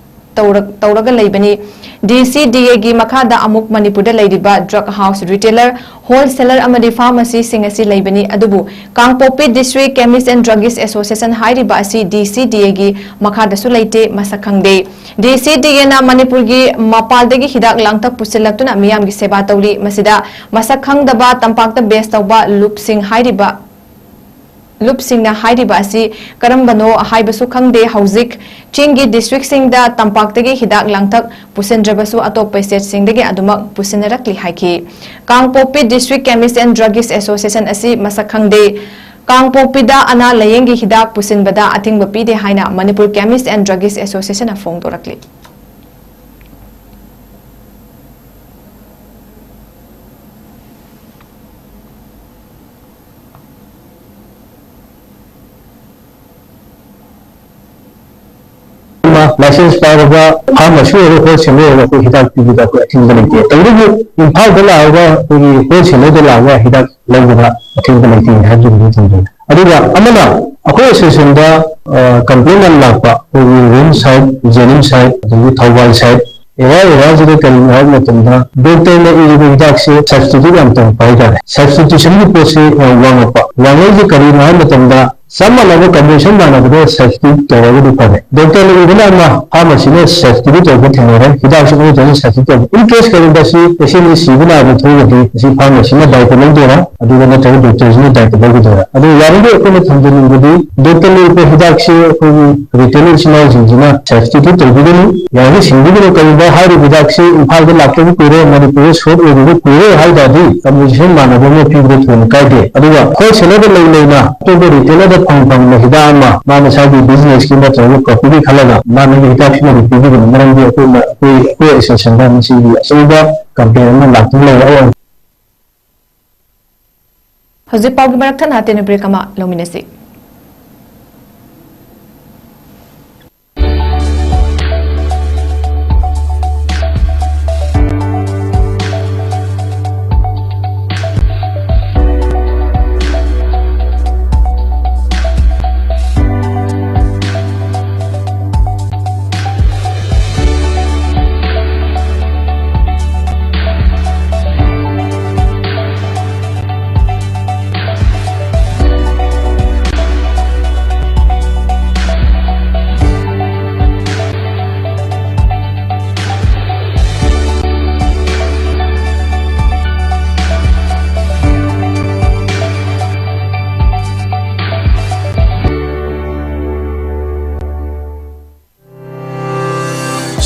ꯇꯧꯔ-, ꯇꯧꯔꯒ ꯂꯩꯕꯅꯤ꯫ D C D A ꯒꯤ ꯃꯈꯥꯗ ꯑꯃꯨꯛ ꯃꯅꯤꯄꯨꯔꯗ ꯂꯩꯔꯤꯕ drug house retailer, wholesaler ꯑꯃꯗꯤ pharmacy ꯁꯤꯡ ꯑꯁꯤ ꯂꯩꯕꯅꯤ, ꯑꯗꯨꯕꯨ ꯀꯥꯡꯄꯣꯛꯄꯤ District Chemist and Druggist Association ꯍꯥꯏꯔꯤꯕ ꯑꯁꯤ D C D A ꯒꯤ ꯃꯈꯥꯗꯁꯨ ꯂꯩꯇꯦ, ꯃꯁꯛ ꯈꯪꯗꯦ꯫ D C D A ꯅ ꯃꯅꯤꯄꯨꯔꯒꯤ ꯃꯄꯥꯜꯗꯒꯤ ꯍꯤꯗꯥꯛ ꯂꯥꯡꯊꯛ ꯄꯨꯁꯤꯜꯂꯛꯇꯨꯅ ꯃꯤꯌꯥꯝꯒꯤ ꯁꯦꯕꯥ ꯇꯧꯔꯤ꯫ ꯃꯁꯤꯗ ꯃꯁꯛ ꯈꯪꯗꯕ ꯇꯝꯄꯥꯛꯇ ꯕꯦꯁ ꯇꯧꯕ ꯂꯨꯞꯁꯤꯡ ꯍꯥꯏꯔꯤꯕ ꯂꯨꯞꯁꯤꯡꯅ ꯍꯥꯏꯔꯤꯕ ꯑꯁꯤ ꯀꯔꯝꯕꯅꯣ ꯍꯥꯏꯕꯁꯨ ꯈꯪꯗꯦ꯫ ꯍꯧꯖꯤꯛ ꯆꯤꯡꯒꯤ district ꯁꯤꯡꯗ ꯇꯝꯄꯥꯛꯇꯒꯤ ꯍꯤꯗꯥꯛ ꯂꯥꯡꯊꯛ ꯄꯨꯁꯤꯟꯗ꯭ꯔꯕꯁꯨ ꯑꯇꯣꯞꯄ state ꯁꯤꯡꯗꯒꯤ ꯑꯗꯨꯃꯛ ꯄꯨꯁꯤꯟꯅꯔꯛꯂꯤ ꯍꯥꯏꯈꯤ꯫ ꯀꯥꯡꯄꯣꯛꯄꯤ District Chemist and Druggist Association ꯑꯁꯤ ꯃꯁꯛ ꯈꯪꯗꯦ꯫ ꯀꯥꯡꯄꯣꯛꯄꯤꯗ ꯑꯅꯥ ꯂꯥꯌꯦꯡꯒꯤ ꯍꯤꯗꯥꯛ ꯄꯨꯁꯤꯟꯕꯗ ꯑꯊꯤꯡꯕ ꯄꯤꯗꯦ ꯍꯥꯏꯅ Manipur Chemist and Druggist Association ꯅ ꯐꯣꯡꯗꯣꯔꯛꯂꯤ꯫ ꯂꯥꯏꯁꯦꯟꯁ ꯄꯥꯏꯔꯕ ꯐꯥꯔꯃꯥꯁꯤ ꯑꯣꯏꯔꯣ, ꯍꯣꯜꯁꯦꯜ ꯑꯣꯏꯔꯣ, ꯑꯩꯈꯣꯏ ꯍꯤꯗꯥꯛ ꯄꯤꯕꯗ ꯑꯩꯈꯣꯏ ꯑꯊꯤꯡꯕ ꯂꯩꯇꯦ꯫ ꯇꯧꯕꯇꯕꯨ ꯏꯝꯐꯥꯜꯗ ꯂꯥꯛꯑꯒ ꯑꯩꯈꯣꯏꯒꯤ ꯍꯣꯜꯁꯦꯂꯔꯗ ꯂꯥꯛꯑꯒ ꯍꯤꯗꯥꯛ ꯂꯧꯕꯗ ꯑꯊꯤꯡꯕ ꯂꯩꯇꯦ ꯍꯥꯏꯕꯗꯨꯃꯗꯤ ꯊꯝꯖꯒꯦ꯫ ꯑꯗꯨꯒ ꯑꯃꯅ ꯑꯩꯈꯣꯏ ꯑꯦꯁꯣꯁꯤꯌꯦꯁꯟꯗ, ꯑ, ꯀꯝꯄ꯭ꯂꯦꯟ ꯌꯥꯝ ꯂꯥꯛꯄ, ꯑꯩꯈꯣꯏꯒꯤ ꯔꯤꯝꯁ ꯁꯥꯏꯠ, ꯖꯦꯅꯤꯝꯁ ꯁꯥꯏꯠ, ꯑꯗꯒꯤ ꯊꯧꯕꯥꯜ ꯁꯥꯏꯠ, ꯑꯦꯔꯤꯌꯥ ꯑꯦꯔꯤꯌꯥꯁꯤꯗ ꯀꯔꯤꯅꯣ ꯍꯥꯏꯕ ꯃꯇꯝꯗ ꯗꯣꯛꯇꯔꯅ ꯏꯔꯤꯕ ꯍꯤꯗꯥꯛꯁꯦ ꯁꯕꯁꯇꯤꯇ꯭ꯌꯨꯠ ꯌꯥꯝ ꯇꯧꯔꯛꯄ ꯍꯥꯏꯇꯥꯔꯦ꯫ ꯁꯕꯁꯇꯤꯇ꯭ꯌꯨꯁꯟꯒꯤ ꯄꯣꯠꯁꯤ ꯌꯥꯝ ꯋꯥꯡꯉꯛꯄ꯫ ꯋꯥꯡꯉꯛꯏꯁꯦ ꯀꯔꯤꯅꯣ ꯍꯥꯏꯕ ꯃꯇꯝꯗ ꯆꯞ ꯃꯥꯟꯅꯕ, ꯀꯝꯄꯣꯖꯤꯁꯟ ꯃꯥꯟꯅꯕꯗ ꯁꯕꯁꯇꯤꯇ꯭ꯌꯨꯠ ꯇꯧꯔꯒꯗꯤ ꯐꯔꯦ꯫ ꯗꯣꯛꯇꯔꯅ ꯏꯕꯅ ꯑꯃ, ꯐꯥꯔꯃꯥꯁꯤꯅ ꯁꯕꯁꯇꯤꯇ꯭ꯌꯨꯠ ꯇꯧꯕ ꯊꯦꯡꯅꯔꯦ, ꯍꯤꯗꯥꯛꯁꯨ ꯑꯃ ꯇꯧꯔꯒ ꯁꯕꯁꯇꯤꯇ꯭ꯌꯨꯠ ꯇꯧꯕ꯫ ꯏꯟ ꯀꯦꯁ ꯀꯔꯤꯒꯨꯝꯕ ꯁꯤ ꯄꯦꯁꯦꯟꯁꯤ ꯁꯤꯕ ꯅꯥꯕ ꯊꯣꯛꯑꯒꯗꯤ ꯃꯁꯤ ꯐꯥꯔꯃꯥꯁꯤꯅ ꯗꯥꯏꯇ ꯂꯧꯗꯣꯏꯔꯥ, ꯑꯗꯨꯒ ꯅꯠꯇ꯭ꯔꯒ ꯗꯣꯛꯇꯔꯁꯤꯅ ꯗꯥꯏꯇ ꯂꯧꯒꯗꯣꯏꯔꯥ? ꯑꯗꯨ ꯌꯥꯔꯤꯈꯩ ꯑꯩꯈꯣꯏꯅ ꯊꯝꯖꯅꯤꯡꯕꯗꯤ ꯗꯣꯛꯇꯔꯅ ꯏꯕ ꯍꯤꯗꯥꯛꯁꯤ ꯑꯩꯈꯣꯏꯒꯤ ꯔꯤꯇꯦꯂꯔ ꯏꯆꯤꯟ ꯏꯅꯥꯎꯁꯤꯡꯁꯤꯅ ꯁꯕꯁꯇꯤꯇ꯭ꯌꯨꯠ ꯇꯧꯕꯤꯒꯅꯨ, ꯌꯥꯔꯤꯈꯩ ꯁꯤꯟꯕꯤꯒꯅꯨ꯫ ꯀꯔꯤꯒꯨꯝꯕ ꯍꯥꯏꯔꯤꯕ ꯍꯤꯗꯥꯛꯁꯤ ꯏꯝꯐꯥꯜꯗ ꯂꯥꯛꯇꯕ ꯀꯨꯏꯔꯦ, ꯃꯅꯤꯄꯨꯔꯗ ꯁꯣꯔꯠ ꯑꯣꯏꯔꯤꯕ ꯀꯨꯏꯔꯦ ꯍꯥꯏ ꯇꯥꯔꯗꯤ ꯀꯝꯄꯣꯖꯤꯁꯟ ꯃꯥꯟꯅꯕ ꯑꯃ ꯄꯤꯕꯗ ꯊꯣꯏꯅ ꯀꯥꯏꯗꯦ꯫ ꯑꯗꯨꯒ ꯍꯣꯜꯁꯦꯂꯔꯗ ꯂꯩ ꯂꯩꯅ ꯑꯇꯣꯞꯄ ꯔꯤꯇꯦꯂꯔꯗ ꯐꯪ ꯐꯪꯕ ꯍꯤꯗꯥꯛ ꯑꯃ ꯃꯥ ꯃꯁꯥꯒꯤ ꯕꯤꯖꯤꯅꯦꯁꯀꯤ ꯅꯠꯇ꯭ꯔꯒ ꯄ꯭ꯔꯣꯐꯤꯠꯀꯤ ꯈꯜꯂꯒ ꯃꯥꯅ ꯍꯤꯗꯥꯛꯁꯤꯃꯗꯤ ꯄꯤꯕꯤꯒꯅꯨ꯫ ꯃꯔꯝꯗꯤ ꯑꯩꯈꯣꯏꯅ, ꯑꯩꯈꯣꯏ, ꯑꯩꯈꯣꯏ ꯑꯦꯁꯣꯁꯤꯌꯦꯁꯟꯗ ꯃꯁꯤꯒꯤ ꯑꯆꯧꯕ ꯀꯝꯄ꯭ꯂꯦꯟ ꯑꯃ ꯂꯥꯛꯇꯨꯅ ꯂꯩꯔꯦ꯫ ꯍꯧꯖꯤꯛ ꯄꯥꯎꯒꯤ ꯃꯔꯛ ꯊꯠꯅ ꯇꯦꯟꯅ ꯕ꯭ꯔꯦꯛ ꯑꯃ ꯂꯧꯃꯤꯟꯅꯁꯤ꯫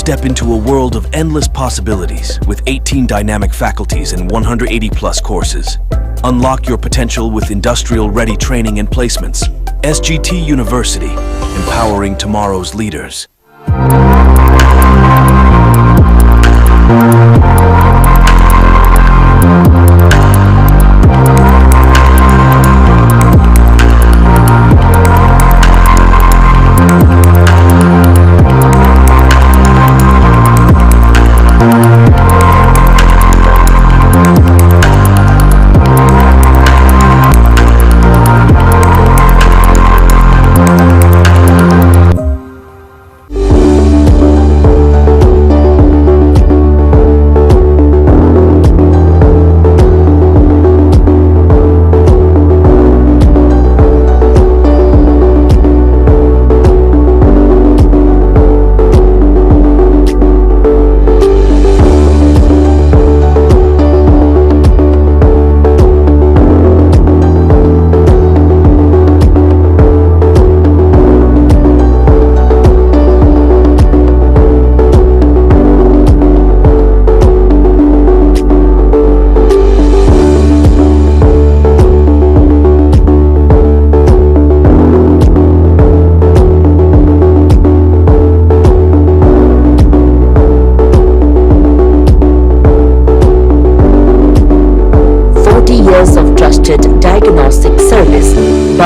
Step into a world of endless possibilities with eighteen dynamic faculties and one hundred eighty plus courses. Unlock your potential with industrial ready training and placements. S G T University, empowering tomorrow's leaders.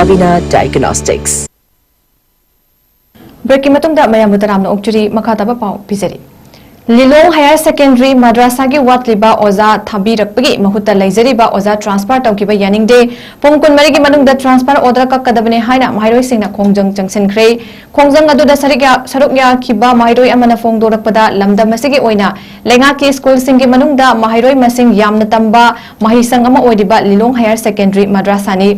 Avina Diagnostics. ꯕ꯭ꯔꯦꯛꯀꯤ ꯃꯇꯨꯡꯗ ꯃꯌꯥꯝꯕꯨ ꯇꯔꯥꯝꯅ ꯑꯣꯛꯆꯔꯤ꯫ ꯃꯈꯥ ꯇꯥꯕ ꯄꯥꯎ ꯄꯤꯖꯔꯤ꯫ ꯂꯤꯂꯣꯡ higher secondary ꯃꯗ꯭ꯔꯥꯁꯥꯒꯤ ꯋꯥꯠꯂꯤꯕ ꯑꯣꯖꯥ ꯊꯥꯕꯤꯔꯛꯄꯒꯤ ꯃꯍꯨꯠꯇ ꯂꯩꯖꯔꯤꯕ ꯑꯣꯖꯥ ꯇ꯭ꯔꯥꯟꯁꯐꯔ ꯇꯧꯈꯤꯕ ꯌꯥꯅꯤꯡꯗꯦ꯫ ꯄꯨꯡ ꯀꯨꯟꯃꯔꯤꯒꯤ ꯃꯅꯨꯡꯗ ꯇ꯭ꯔꯥꯟꯁꯐꯔ ꯑꯣꯔꯗꯔ ꯀꯛꯀꯗꯕꯅꯦ ꯍꯥꯏꯅ ꯃꯍꯩꯔꯣꯏꯁꯤꯡꯅ ꯈꯣꯡꯖꯪ ꯆꯪꯁꯤꯟꯈ꯭ꯔꯦ꯫ ꯈꯣꯡꯖꯪ ꯑꯗꯨꯗ ꯁꯔꯨꯛ ꯌꯥ-, ꯁꯔꯨꯛ ꯌꯥꯈꯤꯕ ꯃꯍꯩꯔꯣꯏ ꯑꯃꯅ ꯐꯣꯡꯗꯣꯔꯛꯄꯗ, ꯂꯝꯗꯝ ꯑꯁꯤꯒꯤ ꯑꯣꯏꯅ ꯂꯩꯉꯥꯛꯀꯤ ꯁ꯭ꯀꯨꯜꯁꯤꯡꯒꯤ ꯃꯅꯨꯡꯗ ꯃꯍꯩꯔꯣꯏ ꯃꯁꯤꯡ ꯌꯥꯝꯅ ꯇꯝꯕ ꯃꯍꯩꯁꯪ ꯑꯃ ꯑꯣꯏꯔꯤꯕ ꯂꯤꯂꯣꯡ ꯍꯥꯌꯔ ꯁꯦꯀꯦꯟꯗꯔꯤ ꯃꯗ꯭ꯔꯥꯁꯥꯅꯤ꯫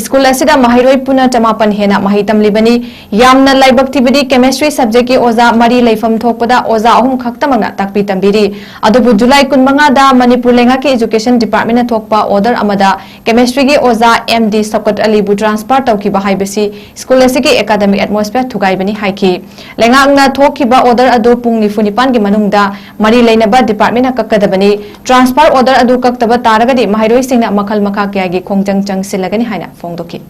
ꯁ꯭ꯀꯨꯜ ꯑꯁꯤꯗ ꯃꯍꯩꯔꯣꯏ ꯄꯨꯟꯅ ꯆꯃꯥꯄꯟ ꯍꯦꯟꯅ ꯃꯍꯩ ꯇꯝꯂꯤꯕꯅꯤ꯫ ꯌꯥꯝꯅ ꯂꯥꯏꯕꯛ ꯊꯤꯕꯗꯤ, ꯀꯦꯃꯤꯁꯇ꯭ꯔꯤ ꯁꯕꯖꯦꯛꯀꯤ ꯑꯣꯖꯥ ꯃꯔꯤ ꯂꯩꯐꯝ ꯊꯣꯛꯄꯗ ꯑꯣꯖꯥ ꯑꯍꯨꯝ ꯈꯛꯇꯃꯛꯅ ꯇꯥꯛꯄꯤ ꯇꯝꯕꯤꯔꯤ꯫ ꯑꯗꯨꯕꯨ ꯖꯨꯂꯥꯏ ꯀꯨꯟꯃꯉꯥꯗ ꯃꯅꯤꯄꯨꯔ ꯂꯩꯉꯥꯛꯀꯤ ꯏꯖꯨꯀꯦꯁꯟ ꯗꯤꯄꯥꯔꯠꯃꯦꯟꯅ ꯊꯣꯛꯄ ꯑꯣꯔꯗꯔ ꯑꯃꯗ ꯀꯦꯃꯤꯁꯇ꯭ꯔꯤꯒꯤ ꯑꯣꯖꯥ ꯑꯦꯝ ꯗꯤ ꯁꯧꯀꯠ ꯑꯂꯤꯕꯨ ꯇ꯭ꯔꯥꯟꯁꯐꯔ ꯇꯧꯈꯤꯕ ꯍꯥꯏꯕꯁꯤ ꯁ꯭ꯀꯨꯜ ꯑꯁꯤꯒꯤ ꯑꯦꯀꯥꯗꯃꯤꯛ ꯑꯦꯠꯃꯣꯁꯐꯤꯌꯔ ꯊꯨꯒꯥꯏꯕꯅꯤ ꯍꯥꯏꯈꯤ꯫ ꯂꯩꯉꯥꯛꯅ ꯊꯣꯛꯈꯤꯕ ꯑꯣꯔꯗꯔ ꯑꯗꯨ ꯄꯨꯡ ꯅꯤꯐꯨ ꯅꯤꯄꯥꯟꯒꯤ ꯃꯅꯨꯡꯗ ꯃꯔꯤ ꯂꯩꯅꯕ ꯗꯤꯄꯥꯔꯠꯃꯦꯟꯅ ꯀꯛꯀꯗꯕꯅꯤ꯫ ꯇ꯭ꯔꯥꯟꯁꯐꯔ ꯑꯣꯔꯗꯔ ꯑꯗꯨ ꯀꯛꯇꯕ ꯇꯥꯔꯒꯗꯤ ꯃꯍꯩꯔꯣꯏꯁꯤꯡꯅ ꯃꯈꯜ ꯃꯈꯥ ꯀꯌꯥꯒꯤ ꯈꯣꯡꯖꯪ ꯆꯪꯁꯤꯜꯂꯒꯅꯤ ꯍꯥꯏꯅ ꯐꯣꯡꯗꯣꯛꯈꯤ꯫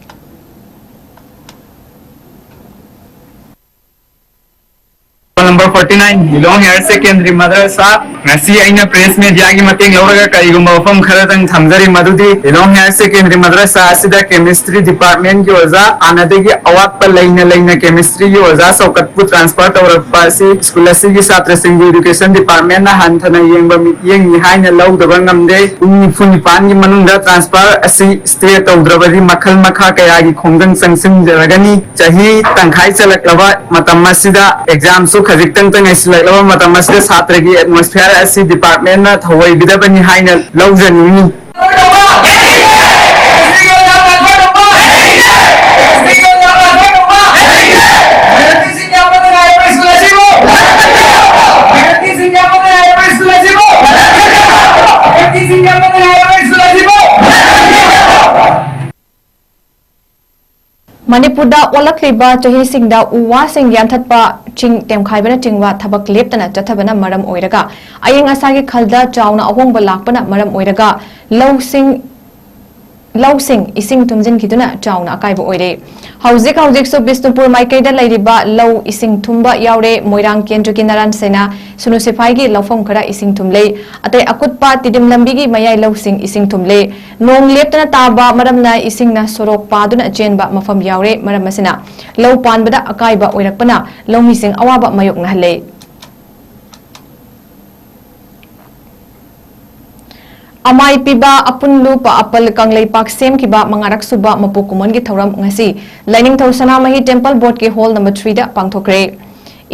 ꯅꯝꯕꯔ ꯐꯣꯔꯇꯤ ꯅꯥꯏꯟ, ꯂꯤꯂꯣꯡ ꯍꯥꯌꯔ ꯁꯦꯀꯦꯟꯗꯔꯤ ꯃꯗ꯭ꯔꯁꯥ꯫ ꯉꯁꯤ ꯑꯩꯅ ꯄ꯭ꯔꯦꯁ ꯃꯦꯗꯤꯌꯥꯒꯤ ꯃꯇꯦꯡ ꯂꯧꯔꯒ ꯀꯔꯤꯒꯨꯝꯕ ꯋꯥꯐꯝ ꯈꯔꯗꯪ ꯊꯝꯖꯔꯤ, ꯃꯗꯨꯗꯤ ꯂꯤꯂꯣꯡ ꯍꯥꯌꯔ ꯁꯦꯀꯦꯟꯗꯔꯤ ꯃꯗ꯭ꯔꯁꯥ ꯑꯁꯤꯗ ꯀꯦꯃꯤꯁꯇ꯭ꯔꯤ ꯗꯤꯄꯥꯔꯠꯃꯦꯟꯒꯤ ꯑꯣꯖꯥ ꯍꯥꯟꯅꯗꯒꯤ ꯑꯋꯥꯠꯄ ꯂꯩꯅ ꯂꯩꯅ ꯀꯦꯃꯤꯁꯇ꯭ꯔꯤꯒꯤ ꯑꯣꯖꯥ ꯆꯥꯎꯈꯠꯄꯨ ꯇ꯭ꯔꯥꯟꯁꯐꯔ ꯇꯧꯔꯛꯄ ꯑꯁꯤ ꯁ꯭ꯀꯨꯜ ꯑꯁꯤꯒꯤ ꯁꯥꯇ꯭ꯔꯁꯤꯡꯕꯨ ꯏꯗꯨꯀꯦꯁꯟ ꯗꯤꯄꯥꯔꯠꯃꯦꯟꯅ ꯍꯟꯊꯅ ꯌꯦꯡꯕ ꯃꯤꯠꯌꯦꯡꯅꯤ ꯍꯥꯏꯅ ꯂꯧꯗꯕ ꯉꯝꯗꯦ꯫ ꯄꯨꯡ ꯅꯤꯐꯨ ꯅꯤꯄꯥꯟꯒꯤ ꯃꯅꯨꯡꯗ ꯇ꯭ꯔꯥꯟꯁꯐꯔ ꯑꯁꯤ ꯁ꯭ꯇꯦ ꯇꯧꯗ꯭ꯔꯕꯗꯤ ꯃꯈꯜ ꯃꯈꯥ ꯀꯌꯥꯒꯤ ꯈꯣꯡꯖꯪ ꯆꯪꯁꯤꯟꯖꯔꯒꯅꯤ꯫ ꯆꯍꯤ ꯇꯪꯈꯥꯏ ꯆꯜꯂꯛꯂꯕ ꯃꯇꯝ ꯑꯁꯤꯗ, ꯑꯦꯛꯖꯥꯝꯁꯨ ꯈꯖꯤꯛꯇꯪꯇ ꯉꯥꯏꯁꯤꯜꯂꯛꯂꯕ ꯃꯇꯝ ꯑꯁꯤꯗ ꯁꯥꯇ꯭ꯔꯒꯤ ꯑꯦꯠꯃꯣꯁꯐꯤꯌꯥꯔ ꯑꯁꯤ ꯗꯤꯄꯥꯔꯠꯃꯦꯟꯅ ꯊꯧꯑꯣꯏꯕꯤꯗꯕꯅꯤ ꯍꯥꯏꯅ ꯂꯧꯖꯅꯤꯡꯏ꯫ ꯃꯅꯤꯄꯨꯔꯗ ꯑꯣꯜꯂꯛꯂꯤꯕ ꯆꯍꯤꯁꯤꯡꯗ ꯎ ꯋꯥꯁꯤꯡ ꯌꯥꯟꯊꯠꯄ, ꯆꯤꯡ ꯇꯦꯝꯈꯥꯏꯕꯅꯆꯤꯡꯕ ꯊꯕꯛ ꯂꯦꯞꯇꯅ ꯆꯠꯊꯕꯅ ꯃꯔꯝ ꯑꯣꯏꯔꯒ, ꯑꯏꯪ ꯑꯁꯥꯒꯤ ꯈꯜꯗ ꯆꯥꯎꯅ ꯑꯍꯣꯡꯕ ꯂꯥꯛꯄꯅ ꯃꯔꯝ ꯑꯣꯏꯔꯒ, ꯂꯧꯁꯤꯡ ꯂꯧꯁꯤꯡ ꯏꯁꯤꯡ ꯊꯨꯝꯖꯤꯟꯈꯤꯗꯨꯅ ꯆꯥꯎꯅ ꯑꯀꯥꯏꯕ ꯑꯣꯏꯔꯦ꯫ ꯍꯧꯖꯤꯛ ꯍꯧꯖꯤꯛꯁꯨ ꯕꯤꯁꯅꯨꯄꯨꯔ ꯃꯥꯏꯀꯩꯗ ꯂꯩꯔꯤꯕ ꯂꯧ ꯏꯁꯤꯡ ꯊꯨꯝꯕ ꯌꯥꯎꯔꯦ꯫ ꯃꯣꯏꯔꯥꯡ ꯀꯦꯟꯗ꯭ꯔꯒꯤ ꯅꯔꯥꯟ ꯁꯦꯅꯥ ꯁꯨꯅꯨ ꯁꯤꯐꯥꯏꯒꯤ ꯂꯧꯐꯝ ꯈꯔ ꯏꯁꯤꯡ ꯊꯨꯝꯂꯦ꯫ ꯑꯇꯩ ꯑꯀꯨꯠꯄ ꯇꯤꯗꯤꯝ ꯂꯝꯕꯤꯒꯤ ꯃꯌꯥꯏ ꯂꯧꯁꯤꯡ ꯏꯁꯤꯡ ꯊꯨꯝꯂꯦ꯫ ꯅꯣꯡ ꯂꯦꯞꯇꯅ ꯇꯥꯕ ꯃꯔꯝꯅ ꯏꯁꯤꯡꯅ ꯁꯣꯔꯣꯛ ꯄꯥꯗꯨꯅ ꯆꯦꯟꯕ ꯃꯐꯝ ꯌꯥꯎꯔꯦ꯫ ꯃꯔꯝ ꯑꯁꯤꯅ ꯂꯧ ꯄꯥꯟꯕꯗ ꯑꯀꯥꯏꯕ ꯑꯣꯏꯔꯛꯄꯅ ꯂꯧꯃꯤꯁꯤꯡ ꯑꯋꯥꯕ ꯃꯥꯌꯣꯛꯅꯍꯜꯂꯦ꯫ ꯑꯃꯥꯏ ꯄꯤꯕ ꯑꯄꯨꯟꯂꯨꯞ ꯑꯄꯜ ꯀꯪꯂꯩꯄꯥꯛ ꯁꯦꯝꯈꯤꯕ ꯃꯉꯥꯔꯛ ꯁꯨꯕ ꯃꯄꯣꯛ ꯀꯨꯝꯑꯣꯟꯒꯤ ꯊꯧꯔꯝ ꯉꯁꯤ ꯂꯥꯏꯅꯤꯡꯊꯧ ꯁꯅꯥꯃꯍꯤ ꯇꯦꯝꯄꯜ ꯕꯣꯔꯗꯀꯤ ꯍꯣꯜ ꯅꯝꯕꯔ ꯊ꯭ꯔꯤꯗ ꯄꯥꯡꯊꯣꯛꯈ꯭ꯔꯦ꯫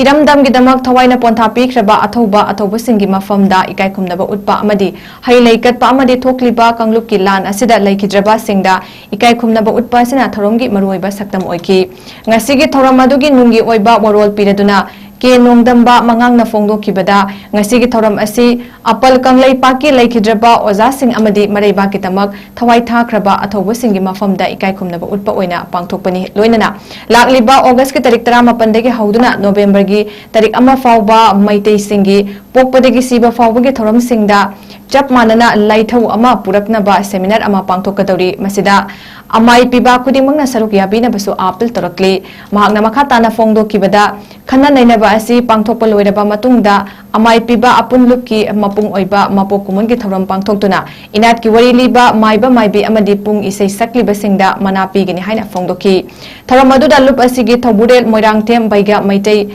ꯏꯔꯝꯗꯝꯒꯤꯗꯃꯛ ꯊꯋꯥꯏꯅ ꯄꯣꯟꯊꯥ ꯄꯤꯈ꯭ꯔꯕ ꯑꯊꯧꯕ ꯑꯊꯧꯕꯁꯤꯡꯒꯤ ꯃꯐꯝꯗ ꯏꯀꯥꯏ ꯈꯨꯝꯅꯕ ꯎꯠꯄ ꯑꯃꯗꯤ ꯍꯩ ꯂꯩ ꯀꯠꯄ ꯑꯃꯗꯤ ꯊꯣꯛꯂꯤꯕ ꯀꯥꯡꯂꯨꯞꯀꯤ ꯂꯥꯟ ꯑꯁꯤꯗ ꯂꯩꯈꯤꯗ꯭ꯔꯕꯁꯤꯡꯗ ꯏꯀꯥꯏ ꯈꯨꯝꯅꯕ ꯎꯠꯄ ꯑꯁꯤꯅ ꯊꯧꯔꯝꯒꯤ ꯃꯔꯨꯑꯣꯏꯕ ꯁꯛꯇꯝ ꯑꯣꯏꯈꯤ꯫ ꯉꯁꯤꯒꯤ ꯊꯧꯔꯝ ꯑꯗꯨꯒꯤ ꯅꯨꯡꯒꯤ ꯑꯣꯏꯕ ꯋꯥꯔꯣꯜ ꯄꯤꯔꯗꯨꯅ ꯀꯦ ꯅꯣꯡꯗꯝꯕ ꯃꯉꯥꯡꯅ ꯐꯣꯡꯗꯣꯛꯈꯤꯕꯗ, ꯉꯁꯤꯒꯤ ꯊꯧꯔꯝ ꯑꯁꯤ ꯑꯄꯜ ꯀꯪꯂꯩꯄꯥꯛꯀꯤ ꯂꯩꯈꯤꯗ꯭ꯔꯕ ꯑꯣꯖꯥꯁꯤꯡ ꯑꯃꯗꯤ ꯃꯔꯩꯕꯥꯛꯀꯤꯗꯃꯛ ꯊꯋꯥꯏ ꯊꯥꯈ꯭ꯔꯕ ꯑꯊꯧꯕꯁꯤꯡꯒꯤ ꯃꯐꯝꯗ ꯏꯀꯥꯏ ꯈꯨꯝꯅꯕ ꯎꯠꯄ ꯑꯣꯏꯅ ꯄꯥꯡꯊꯣꯛꯄꯅꯤ꯫ ꯂꯣꯏꯅꯅ ꯂꯥꯛꯂꯤꯕ ꯑꯣꯒꯁꯀꯤ ꯇꯥꯔꯤꯛ ꯇꯔꯥꯃꯥꯄꯟꯗꯒꯤ ꯍꯧꯗꯨꯅ ꯅꯣꯕꯦꯝꯕꯔꯒꯤ ꯇꯥꯔꯤꯛ ꯑꯃ ꯐꯥꯎꯕ ꯃꯩꯇꯩꯁꯤꯡꯒꯤ ꯄꯣꯛꯄꯗꯒꯤ ꯁꯤꯕ ꯐꯥꯎꯕꯒꯤ ꯊꯧꯔꯝꯁꯤꯡꯗ ꯆꯞ ꯃꯥꯟꯅꯅ ꯂꯥꯏꯊꯧ ꯑꯃ ꯄꯨꯔꯛꯅꯕ ꯁꯦꯃꯤꯅꯥꯔ ꯑꯃ ꯄꯥꯡꯊꯣꯛꯀꯗꯧꯔꯤ꯫ ꯃꯁꯤꯗ ꯑꯃꯥꯏ ꯄꯤꯕ ꯈꯨꯗꯤꯡꯃꯛꯅ ꯁꯔꯨꯛ ꯌꯥꯕꯤꯅꯕꯁꯨ ꯑꯥꯄꯤꯜ ꯇꯧꯔꯛꯂꯤ꯫ ꯃꯍꯥꯛꯅ ꯃꯈꯥ ꯇꯥꯅ ꯐꯣꯡꯗꯣꯛꯈꯤꯕꯗ, ꯈꯟꯅ ꯅꯩꯅꯕ ꯑꯁꯤ ꯄꯥꯡꯊꯣꯛꯄ ꯂꯣꯏꯔꯕ ꯃꯇꯨꯡꯗ, ꯑꯃꯥꯏ ꯄꯤꯕ ꯑꯄꯨꯟꯂꯨꯞꯀꯤ ꯃꯄꯨꯡ ꯑꯣꯏꯕ ꯃꯄꯣꯛ ꯀꯨꯝꯑꯣꯟꯒꯤ ꯊꯧꯔꯝ ꯄꯥꯡꯊꯣꯛꯇꯨꯅ, ꯏꯅꯥꯠꯀꯤ ꯋꯥꯔꯤ ꯂꯤꯕ ꯃꯥꯏꯕ ꯃꯥꯏꯕꯤ ꯑꯃꯗꯤ ꯄꯨꯡ ꯏꯁꯩ ꯁꯛꯂꯤꯕꯁꯤꯡꯗ ꯃꯅꯥ ꯄꯤꯒꯅꯤ ꯍꯥꯏꯅ ꯐꯣꯡꯗꯣꯛꯈꯤ꯫ ꯊꯧꯔꯝ ꯑꯗꯨꯗ ꯂꯨꯞ ꯑꯁꯤꯒꯤ ꯊꯧꯕꯨꯔꯦꯜ ꯃꯣꯏꯔꯥꯡꯊꯦꯝ ꯕꯩꯒ ꯃꯩꯇꯩ,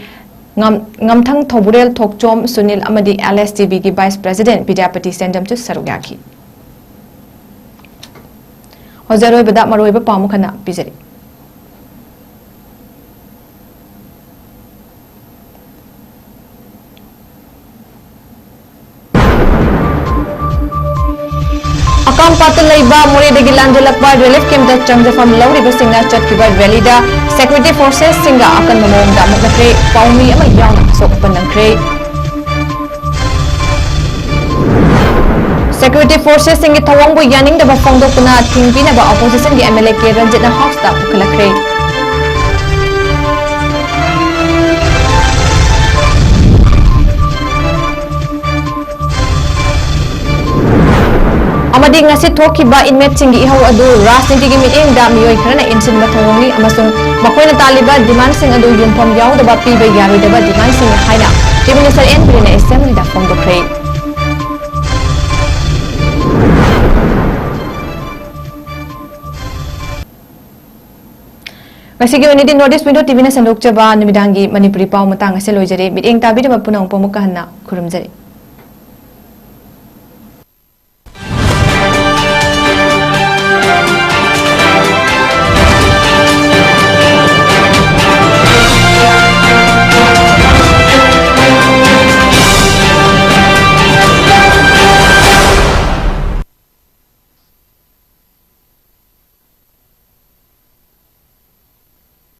ꯉꯝ-, ꯉꯝꯊꯪ ꯊꯧꯕꯨꯔꯦꯜ ꯊꯣꯛꯆꯣꯝ ꯁꯨꯅꯤꯜ ꯑꯃꯗꯤ ꯑꯦꯜ ꯑꯦꯁ ꯇꯤ ꯚꯤꯒꯤ ꯚꯥꯏꯁ ꯄ꯭ꯔꯦꯁꯤꯗꯦꯟꯠ ꯕꯤꯗ꯭ꯌꯥꯄꯇꯤ ꯁꯦꯟꯖꯝꯁꯨ ꯁꯔꯨꯛ ꯌꯥꯈꯤ꯫ ꯍꯧꯖꯤꯛ ꯑꯔꯣꯏꯕꯗ ꯃꯔꯨꯑꯣꯏꯕ ꯄꯥꯎ ꯑꯃꯈꯛꯅ ꯄꯤꯖꯔꯤ꯫ ꯑꯀꯥꯝꯄꯥꯠꯇ ꯂꯩꯕ ꯃꯣꯔꯦꯗꯒꯤ ꯂꯥꯟꯖꯦꯜꯂꯛꯄ ꯔꯤꯂꯤꯐ ꯀꯦꯝꯞꯇ ꯆꯪꯖꯐꯝ ꯂꯧꯔꯤꯕꯁꯤꯡꯅ ꯆꯠꯈꯤꯕ ꯔꯦꯂꯤꯗ ꯁꯦꯀ꯭ꯌꯨꯔꯤꯇꯤ ꯐꯣꯔꯁꯦꯁꯁꯤꯡꯒ ꯑꯀꯟꯕ ꯃꯑꯣꯡꯗ ꯃꯨꯛꯅꯈ꯭ꯔꯦ꯫ ꯄꯥꯎꯃꯤ ꯑꯃ ꯌꯥꯎꯅ ꯑꯁꯣꯛ ꯑꯄꯟ ꯅꯪꯈ꯭ꯔꯦ꯫ ꯁꯦꯀ꯭ꯌꯨꯔꯤꯇꯤ ꯐꯣꯔꯁꯦꯁꯁꯤꯡꯒꯤ ꯊꯧꯑꯣꯡꯕꯨ ꯌꯥꯅꯤꯡꯗꯕ ꯐꯣꯡꯗꯣꯛꯇꯨꯅ ꯊꯤꯡꯕꯤꯅꯕ ꯑꯣꯄꯣꯖꯤꯁꯟꯒꯤ ꯑꯦꯝ ꯑꯦꯜ ꯑꯦ ꯀꯦ ꯔꯟꯖꯤꯠꯅ ꯍꯥꯎꯁꯇ ꯄꯨꯈꯠꯂꯛꯈ꯭ꯔꯦ꯫ ꯑꯃꯗꯤ ꯉꯁꯤ ꯊꯣꯛꯈꯤꯕ inmateꯁꯤꯡꯒꯤ ꯏꯍꯧ ꯑꯗꯨ ꯔꯥꯖꯅꯤꯇꯤꯒꯤ ꯃꯤꯠꯌꯦꯡꯗ ꯃꯤꯑꯣꯏ ꯈꯔꯅ ꯏꯟꯁꯤꯟꯕ ꯊꯧꯑꯣꯡꯅꯤ ꯑꯃꯁꯨꯡ ꯃꯈꯣꯏꯅ ꯇꯥꯜꯂꯤꯕ demandꯁꯤꯡ ꯑꯗꯨ ꯌꯨꯝꯐꯝ ꯌꯥꯎꯗꯕ ꯄꯤꯕ ꯌꯥꯔꯣꯏꯗꯕ demandꯁꯤꯡꯅꯤ ꯍꯥꯏꯅ Chief Minister ꯑꯦꯟ ꯕꯤꯔꯦꯟꯅ Assemblyꯗ ꯐꯣꯡꯗꯣꯛꯈ꯭ꯔꯦ꯫ ꯉꯁꯤꯒꯤ ꯑꯣꯏꯅꯗꯤ North East Window TVꯅ ꯁꯟꯗꯣꯛꯆꯕ ꯅꯨꯃꯤꯗꯥꯡꯒꯤ ꯃꯅꯤꯄꯨꯔꯤ ꯄꯥꯎ ꯃꯇꯥꯡ ꯑꯁꯤ ꯂꯣꯏꯖꯔꯦ꯫ ꯃꯤꯠꯌꯦꯡ ꯇꯥꯕꯤꯔꯕ ꯄꯨꯝꯅꯃꯛꯄꯨ ꯑꯃꯨꯛꯀ ꯍꯟꯅ ꯈꯨꯔꯨꯝꯖꯔꯤ꯫